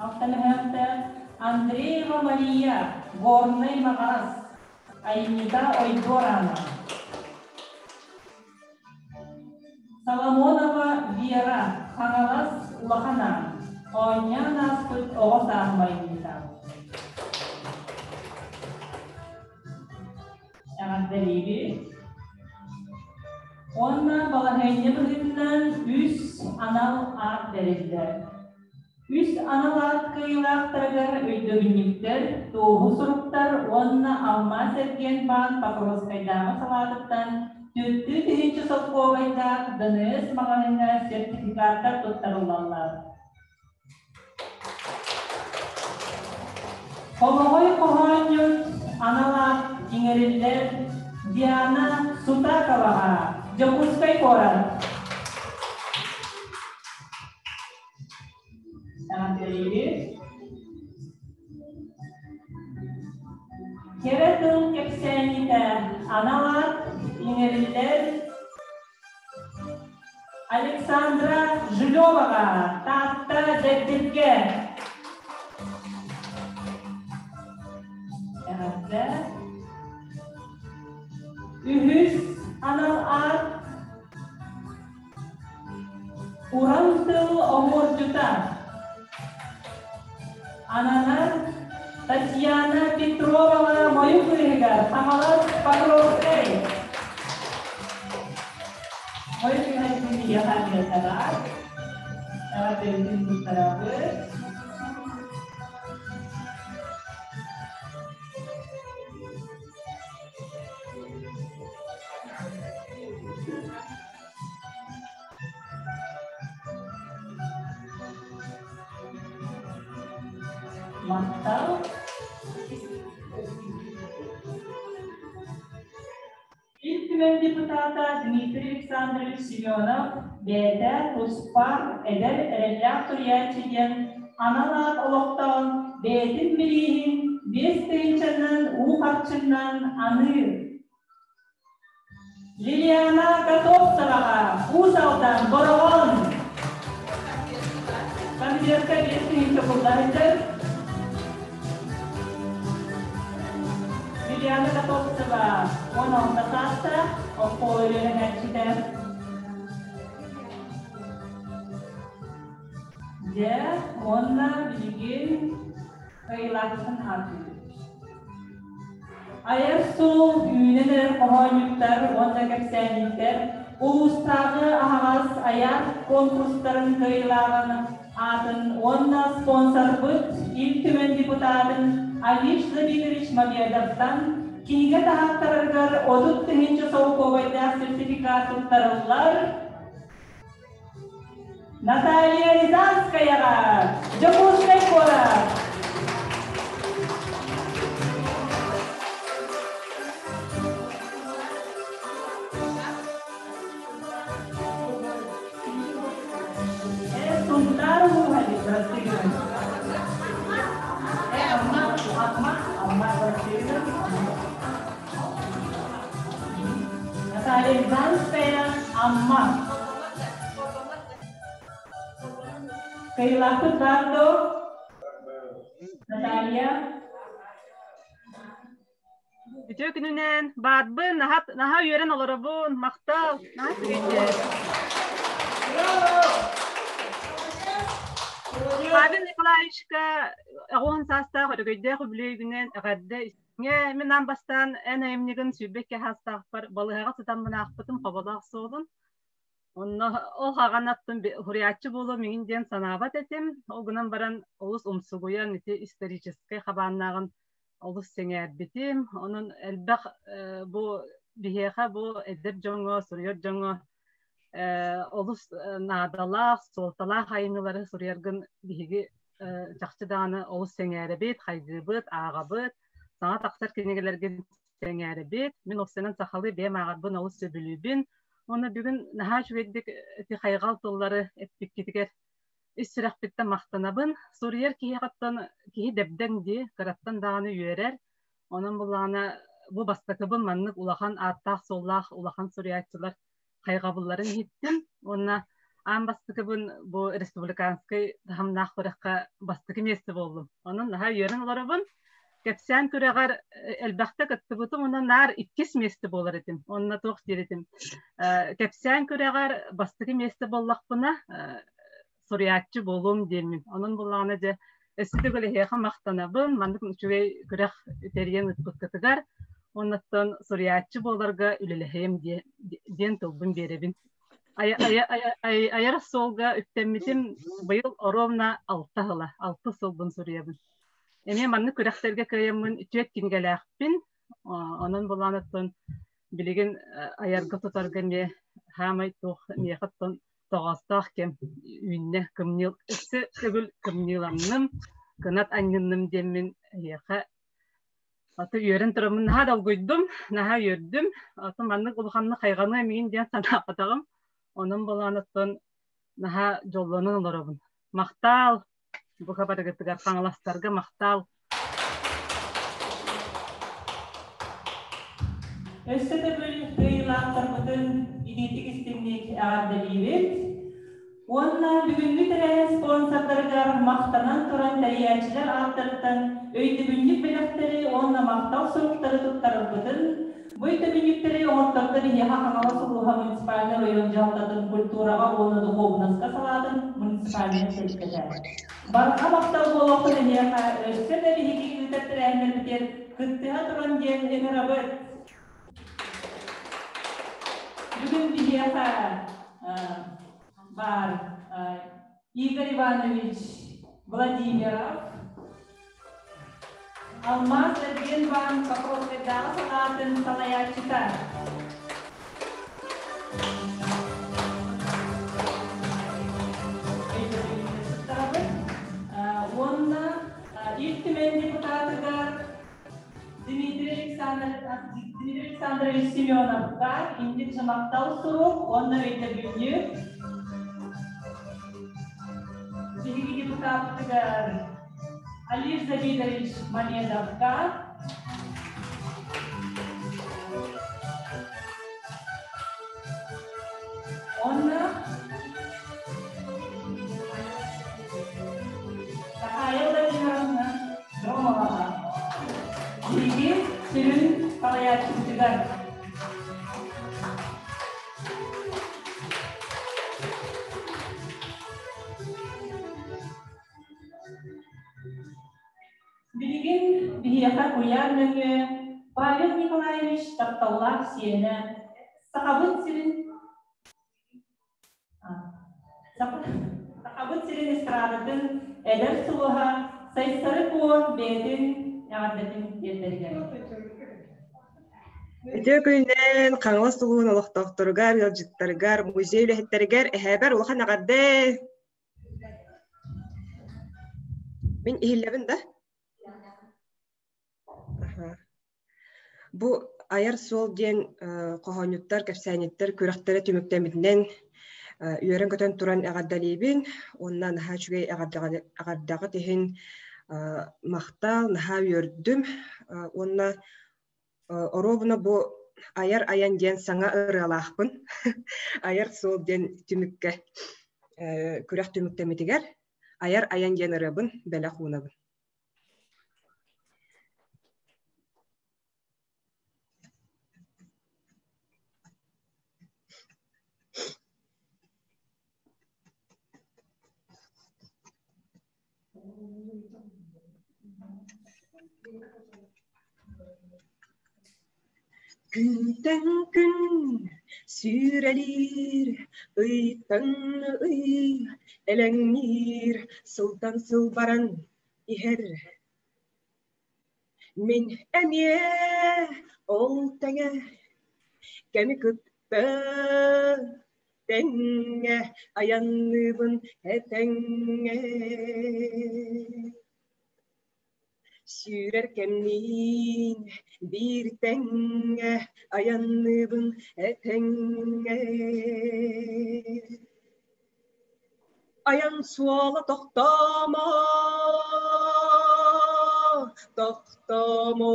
алтамөһөөхтөөх. Андреева Мария, Горнай Маҕарас, Айымньыта Ойдуораана. Соломонова Вера, Хаҥалас Улахан Аан, оонньоон ааспыт оҕо сааһым айымньыта. Эҕэрдэлиибит. Уонна балаһыанньа быһыытынан үс анал аат бэриллэр. Үс анал аат кыайыылаахтарыгар өйдөбүнньүктэр, туоһу суруктар уонна Алмаас эргиэн баан Покровскайдааҕы салаатыттан түөртүү тыһыынча солкуобайдаах ДНС маҕаһыыҥҥа сертификаттар туттарыллаллар. Хомоҕой хоһоонньут анал аат иҥэриллэр Диана Сутаковаҕа, Дьокуускай куорат. Эҕэрдэлиибит. Кэрэ тыл кэпсээнньитэ анал аат иҥэриллэр Александра Жилеваҕа, Таатта Дэбдиргэ. Эҕэрдэ. Үһүс анал аат Уран тыл оһуордьута Ананар Татьяна Петроваҕа Мойу кыыһыгар Хаҥалас Покровскай. Мойу кыыһа биһиэхэ миэстэлээх. Эҕэрдэбитин туттарабыт. Махтал. Ил Түмэн депутата Дмитрий Александрович Семенов бэйэтэ туспа эдэр эрэллээх суруйааччы диэн анал аат олохтоон бэйэтин бирииһин биэс тыһыынчанан уу харчыннан аныыр. Лилиана Готовцеваҕа Уус Алдан Бороҕон концертка 5000 куллаһыттар. Лилиана Готовцева 16 саастаах, оскуола үөрэнээччитэ. Дьэ, уонна билигин кыайыылаахтарын ааттыыбыт. Айар суол үүнэн эрэр хоһоонньуттар уонна кэпсээнньиттэр улуустааҕы аһаҕас айар конкурстарын кыайыылааҕын аатын уонна спонсорбыт Ил Түмэн депутатын Алиш Забитович Мамедовтан кинигэ таһааттарарыгар 30 тыһыынча солкуобайдаах сертификат туттарыллар. Наталья Рязанскаяҕа Дьокуускай куорат. Сунтаар улууһа бырастыгынан. Амма, Амма, Амма бырастыгынан. Наталья Рязанская, Амма. Кыайыылаахпыт баар дуо? Наталья? Үтүө күнүнэн баарбын, наһаа үөрэн олоробун, махтал, наһаа үчүгэйдэр. Павел Николаевичка оҕуһун саастаах өрөгөйдөөх үбүлүөйгүнэн эҕэрдэ Мин аан бастаан эн айымньыгын 22 саастаахпар балыыһаҕа сытаммын аахпытым хоболоох суолун. Онно ол хаҕанаттын суруйааччы буолуом иҥин диэн санаабат этим. Ол гынан баран олус умсугуйан ити историческай хабааннааҕын олус сэҥээрбитим. Онон элбэх бу биһиэхэ бу эдэр дьоҥҥо, суруйар дьоҥҥо олус наадалаах, суолталаах айымньылары суруйаргын биһиги чахчы даҕаны олус сэҥээрэбит, хайгыыбыт, ааҕабыт. Саҥа тахсар кинигэлэргин сэҥээрэбит. Мин оксанан сахалыы бэйэм ааҕарбын олус сөбүлүүбүн. Уонна бүгүн наһаа үчүгэйдик ити хайҕал тыллары эппиккитигэр ис сүрэхпиттэн махтанабын. Суруйар киһиэхэттэн киһи дэбдэҥ дии, кыраттан даҕаны үөрэр. Онон буллаҕына бу бастакыбын маннык улахан ааттаах-суоллаах улахан суруйааччылар хайҕабылларын иһиттим уонна аан бастакыбын бу республиканскай таһымнаах күрэххэ бастакы миэстэ буоллум. Онон наһаа үөрэн олоробун. Кэпсээн күрэҕэр элбэхтэ кыттыбытым уонна наар иккис миэстэ буолар этим. Онно туох диир этим. Кэпсээн күрэҕэр бастакы миэстэ буоллахпына суруйааччы буолуом диэммин. Онон буллаҕына дьэ өссө төгүл эһиэхэ махтанабын. Маннык үчүгэй күрэх тэрийэн ыыппыккытыгар. Оннуттан суруйааччы буоларга үлэлэһиэм диэн тылбын биэрэбин. Айар суолга үктэммитим быйыл оруобуна алта сыла, алта сылбын суруйабын. Эмиэ маннык күрэхтэргэ кыайаммын үтүөт кинигэлээхпин. Онон булаанаттан билигин айарга тутарга эмиэ хаамай туох миэхэ оттон тоҕоостоох кэм үүннэ кымньыл өссө төгүл кымньыыланным кынат анньынным диэммин эһиэхэ аты үөрэн тураммын наһаа долгуйдум наһаа үөрдүм аты маннык улаханнык хайҕаныам миин диэн санаабатаҕым онон болаан наһаа дьоллонон олоробун махтаал Бука барыгытыгар хаҥаластарга махтал. Өссө төгүл кыайыылаахтарбытын итиитик истиҥник эҕэрдэлиибит. Уонна бүгүҥҥү тэрээһин спонсордарыгар махтанан туран тэрийээччилэр ааттарыттан өйдөбүнньүк бэлэхтэри уонна махтал суруктары туттарарбытын Бу өйдөбүнньүктэри оҥоттордо биһиэхэ Хаҥалас улууһа муниципальнай оройуон дьаһалтатын культураҕа уонна духуобунаска салаатын муниципальнай тэрилтэтэ. Барҕа махтал буолуохтун эһиэхэ өссө да биһиги ыытар тэрээһиннэрбитигэр кыттыһа туран диэн ыҥырабыт. Бүгүн биһиэхэ баар Игорь Иванович Владимиров, Алмаас эргиэн-баан Покровскайдааҕы салаатын салайааччыта. Уонна Ил Түмэн депутатыгар Дмитрий Александрович Семеновка инник махтал сурук уонна өйдөбүнньүк. Биһиги депутаппытыгар Алиш Давидович Мамедовка Онно Сахая Владимировна Громоваҕа биһиги сүрүн салайааччыбытыгар Билигин биһиэхэ куйаар нөҥүө Павел Николаевич тапталлаах сиэнэ Сахабыт сирин Сахабыт сирин эстрадатын эдэр сулуһа Сайсары Куо бэйэтин эҕэрдэтин тиэрдэригэр. Үтүө күнүнэн Хаҥалас улууһун олохтоохторугар, ыалдьыттарыгар, музей үлэһиттэригэр эһээбэр улахан эҕэрдэ! Мин иһиллэбин да? Бу айар суол диэн хоһоонньуттар, кэпсээнньиттэр күрэхтэрэ түмүктэммитинэн үөрэн-көтөн туран эҕэрдэлиибин уонна наһаа үчүгэй эҕэрдэҕит иһин махтал, наһаа үөрдүм уонна оруобуна бу айар айан диэн саҥа ырыалаахпын. Айар суол диэн түмүккэ күрэх түмүктэммитигэр айар айан диэн ырыабын бэлэх уунабын. Күнтэн күн сүүрэлиир, ыйтан ый элэҥниир, сылтан сыл баран иһэр. Мин эмиэ ол тэҥэ кэми кытта тэҥҥэ айанныыбын этэҥҥэ. Сүүрэр кэмниин биир тэҥҥэ айанныыбын этэҥҥэ. Айан суола тохтоомо, тохтоомо,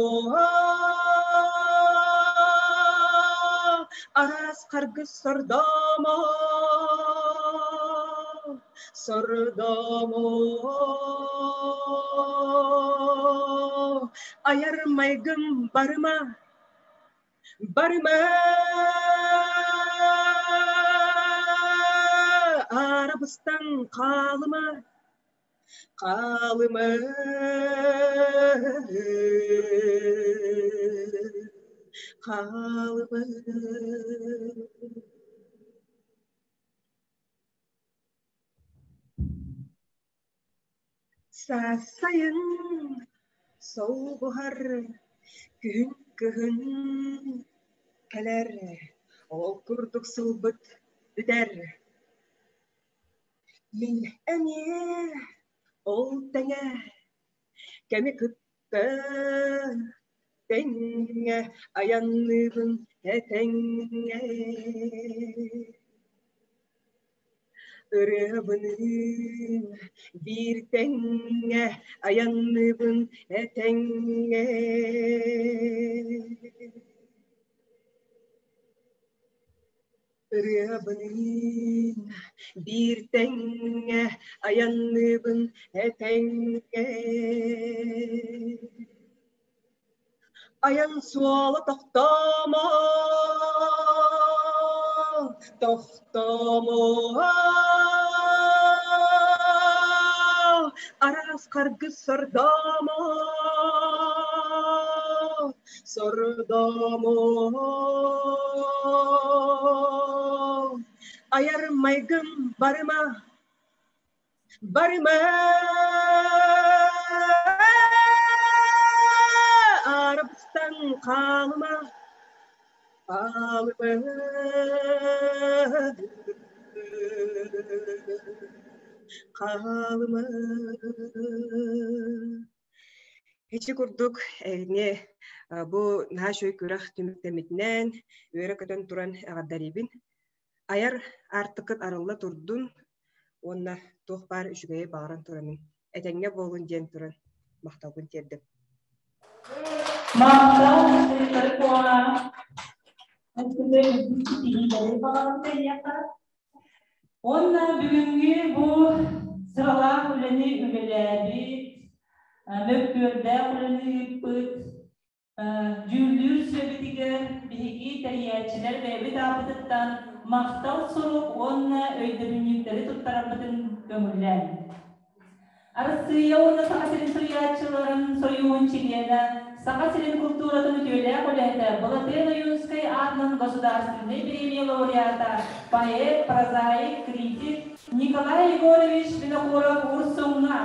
араас харгыс сордоомо, сордоомо. Айар майгым барыма, Барыма арабыстан хаалыма, хаалыма, хаалыма. Саас сайын солбуһар, күһүн кыһын кэлэр, ол курдук сылбыт бүтэр. Мин эмиэ ол тэҥэ кэми кытта тэҥҥэ айанныыбын этэҥҥэ. Ырыабыныын биир тэҥҥэ айанныыбын этэҥҥэ. Ырыабыныын биир тэҥҥэ айанныыбын этэҥҥэ. Айан суола тохтоомо, тохтоомо, араас харгыс сордоомо, сордоомо. Айар майгым барыма, Барыма арабыстан хаалыма, хаалыма, хаалыма. Ити курдук эһигини бу наһаа үчүгэй күрэх түмүктэммитинэн үөрэ-көтөн туран эҕэрдэлиибин. Айар аартыккыт арылла турдун. Уонна туох баар үчүгэйи баҕаран тураммын, этэҥҥэ буолун диэн туран махталбын тиэрдим. Махтал, Виктория Ситиһиилэри баҕарабыт эйиэхэ. Уонна бүгүҥҥү бу сыралаах үлэни үлэлээбит, мөккүөрдээх үлэни ыыппыт Дьүүллүүр сүбэбитигэр биһиги тэрийээччилэр бэйэбит ааппытыттан махтал сурук уонна өйдөбүнньүктэри туттарарбытын көҥүллээн. Арассыыйа уонна Саха сирин суруйааччыларын сойууһун чилиэнэ, Саха сирин култууратын үтүөлээх үлэһитэ Былатыан Ойуунскай аатынан государственнай бириэмийэ лауреата, поэт, прозаик, критик Николай Егорович Винокуров Урсуҥҥа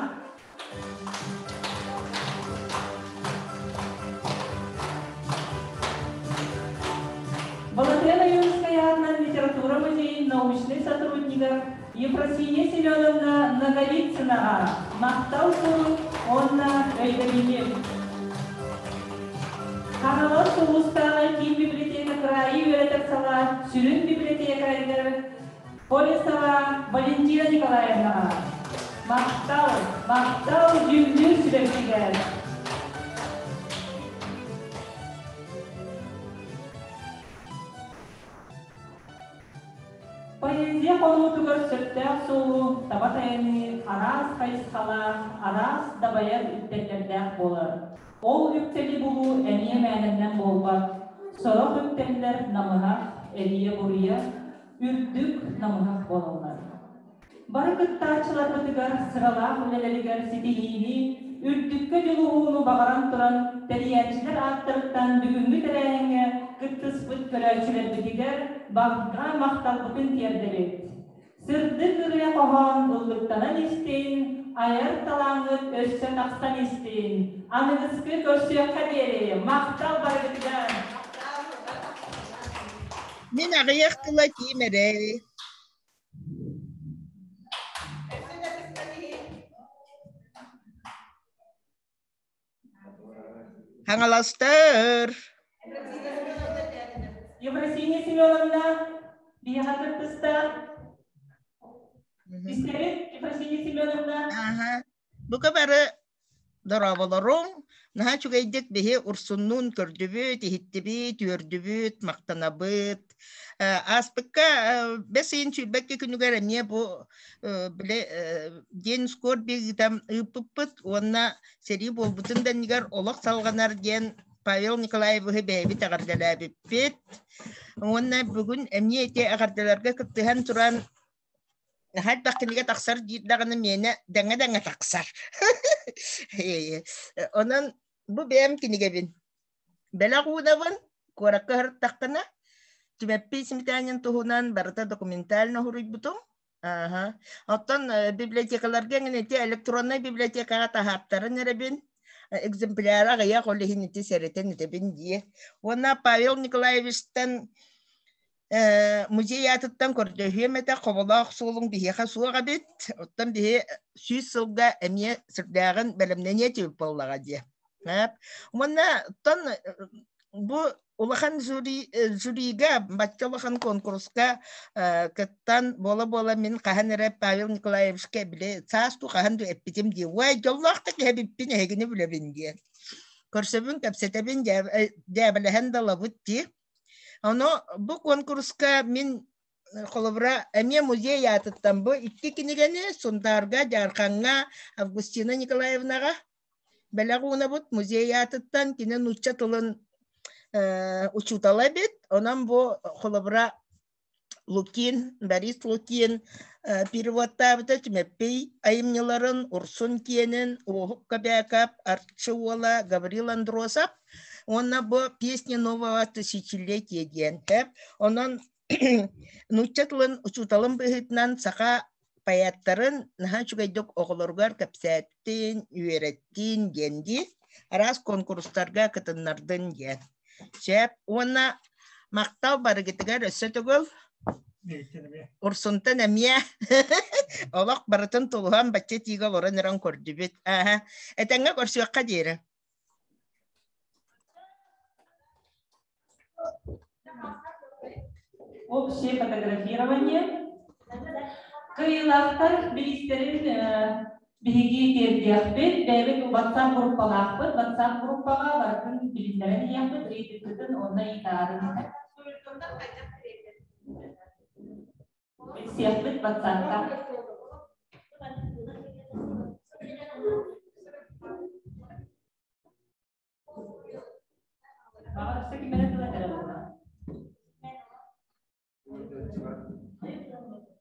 Балатыан Ойуунскай аатынан литература музейын научнай сотруднига Ефросинья Семеновна Ноговицынаҕа махтал сурук уонна өйдөбүнньүк. Хаҥалас улуустааҕы киин библиотека кыраайы үөрэтэр салаа сүрүн библиотекарыгар Колесова Валентина Николаевнаҕа махтал, махтал дьүүллүүр сүбэбитигэр. Поэзия хонуутугар сөптөөх суолу таба тайаныы араас хайысхалаах, араас дабайар үктэллэрдээх буолар. Ол үктэли булуу эмиэ мээнэннэн буолбат. Сорох үктэллэр намыһах, эрийэ-буруйа, үрдүк намыһах буолаллар. Бары кыттааччыларбытыгар сыралаах үлэлэригэр ситиһиини, үрдүккэ дьулуһууну баҕаран туран тэрийээччилэр ааттарыттан бүгүҥҥү тэрээһиҥҥэ кыттыспыт көрөөччүлэрбитигэр барҕа махталбытын тиэрдэбит. Сырдык ырыа хоһоон ыллыктанан истин, айар талааҥҥыт өссө тахсан истин. Аныгыскы көрсүөххэ диэри махтал барыгытыгар! Мин аҕыйах тыла этиим эрэ. Хаҥаластар. Евросиния Семеновна, биһиэхэ кыттыста. Истэбит, Ефросинья Семеновна. Аха. Бука бары Дорооболоруҥ, наһаа үчүгэйдик биһи Урсуннуун көрдүбүт, иһиттибит, үөрдүбүт, махтанабыт. Ааспыкка бэс ыйын сүүрбэккэ күнүгэр эмиэ бу били диэн скорби ыытан ыыппыппыт уонна сэрии буолбутун да иннигэр олох салҕанар диэн Павел Николаевиһы бэйэбит эҕэрдэлээбиппит. Уонна бүгүн эмиэ ити эҕэрдэлэргэ кыттыһан туран Наһаа элбэх кинигэ тахсар диир даҕаны миэнэ дэҥэ-дэҥэ тахсар. Онон бу бэйэм кинигэбин бэлэх уунабын, куоракка сырыттахпына Түмэппий Сметанин туһунан барыта документально суруйбутум. Ааһа. Оттон библиотекаларга эҥин ити электроннай библиотекаҕа таһааттаран эрэбин. Экземпляр аҕыйах, ол иһин ити сэрэтэн этэбин дии. Уонна Павел Николаевичтан Музей аатыттан көрдөһүөм этэ, хоболоох суолуҥ биһиэхэ суох эбит, оттон биһи 100 сылга эмиэ сүрдээҕин бэлэмнэниэ этибит буоллаҕа дии. Уонна оттон бу улахан жюри жюрига бачча улахан куонкуруска кыттан буола-буола мин хаһан эрэ Павел Николаевичка били саас туу хаһан дуу эппитим дии, уай дьоллоох да киһи эбиппин эһигини билэбин диэн. Көрсөбүн, кэпсэтэбин, дьээбэлэһэн да ылабыт дии. Ону бу куонкуруска мин холобура эмиэ музей аатыттан бу икки кинигэни Сунтаарга, Дьаархаҥҥа Августина Николаевнаҕа бэлэх уунабыт музей аатыттан кини нуучча тылын учуутала эбит. Онон бу холобура Лукин, Борис Лукин переводтаабыта Түмэппий айымньыларын Урсун Киэнин, Уоһук Кобяков, Арчы уола Гаврил Андросов уонна бу «Песни нового тысячелетия» диэн. Онон нуучча тылын учууталын быһыытынан саха поэттарын наһаа үчүгэйдик оҕолоругар кэпсээттин, үөрэттин диэн дии. Араас куонкурустарга кытыннардын диэн. Сөп. Уонна махтал барыгытыгар өссө төгүл. Урсунтан эмиэ олох барытын тулуһан бачча тиигэ олорон эрэн көрдүбүт. Ааһа. Этэҥҥэ көрсүөххэ диэри. Общее фотографирование. Кыайыылаахтар бириистэрин биһиги тиэрдиэхпит, бэйэбит WhatsApp группалаахпыт, WhatsApp группаҕа барытын билиннэрэн иһиэхпит, ыйытыккытын уонна ыйытаарын. Билсиэхпит WhatsApp-ка. Баҕар өссө ким эрэ тыл этэрэ буолла.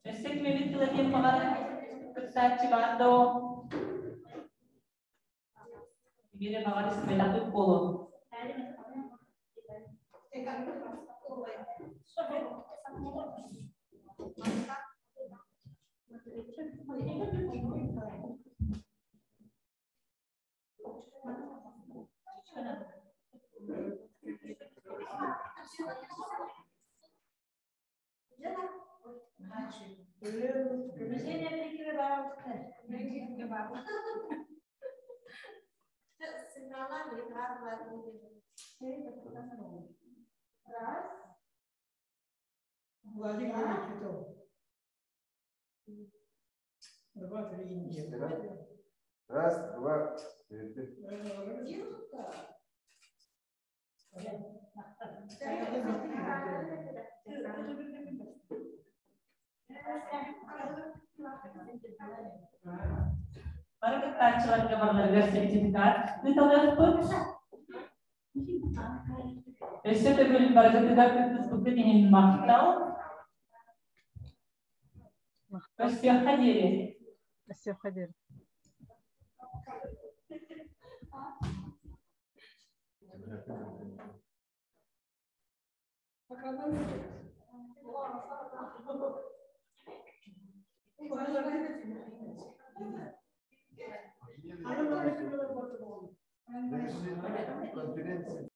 Өссө ким эбит тыл этиэн баҕарар кыттааччы баар доо? Биирэ баҕар истибэтэхпит буолуо. Владимир Титов. Два, три. Раз, два, три. Бары кыттааччыларга барыларыгар сертификат ыыталыахпыт. Өссө төгүл барыгытыгар кыттыспыккыт иһин махтал. Өссүөххэ диэри. Өссүөххэ диэри. Конференция.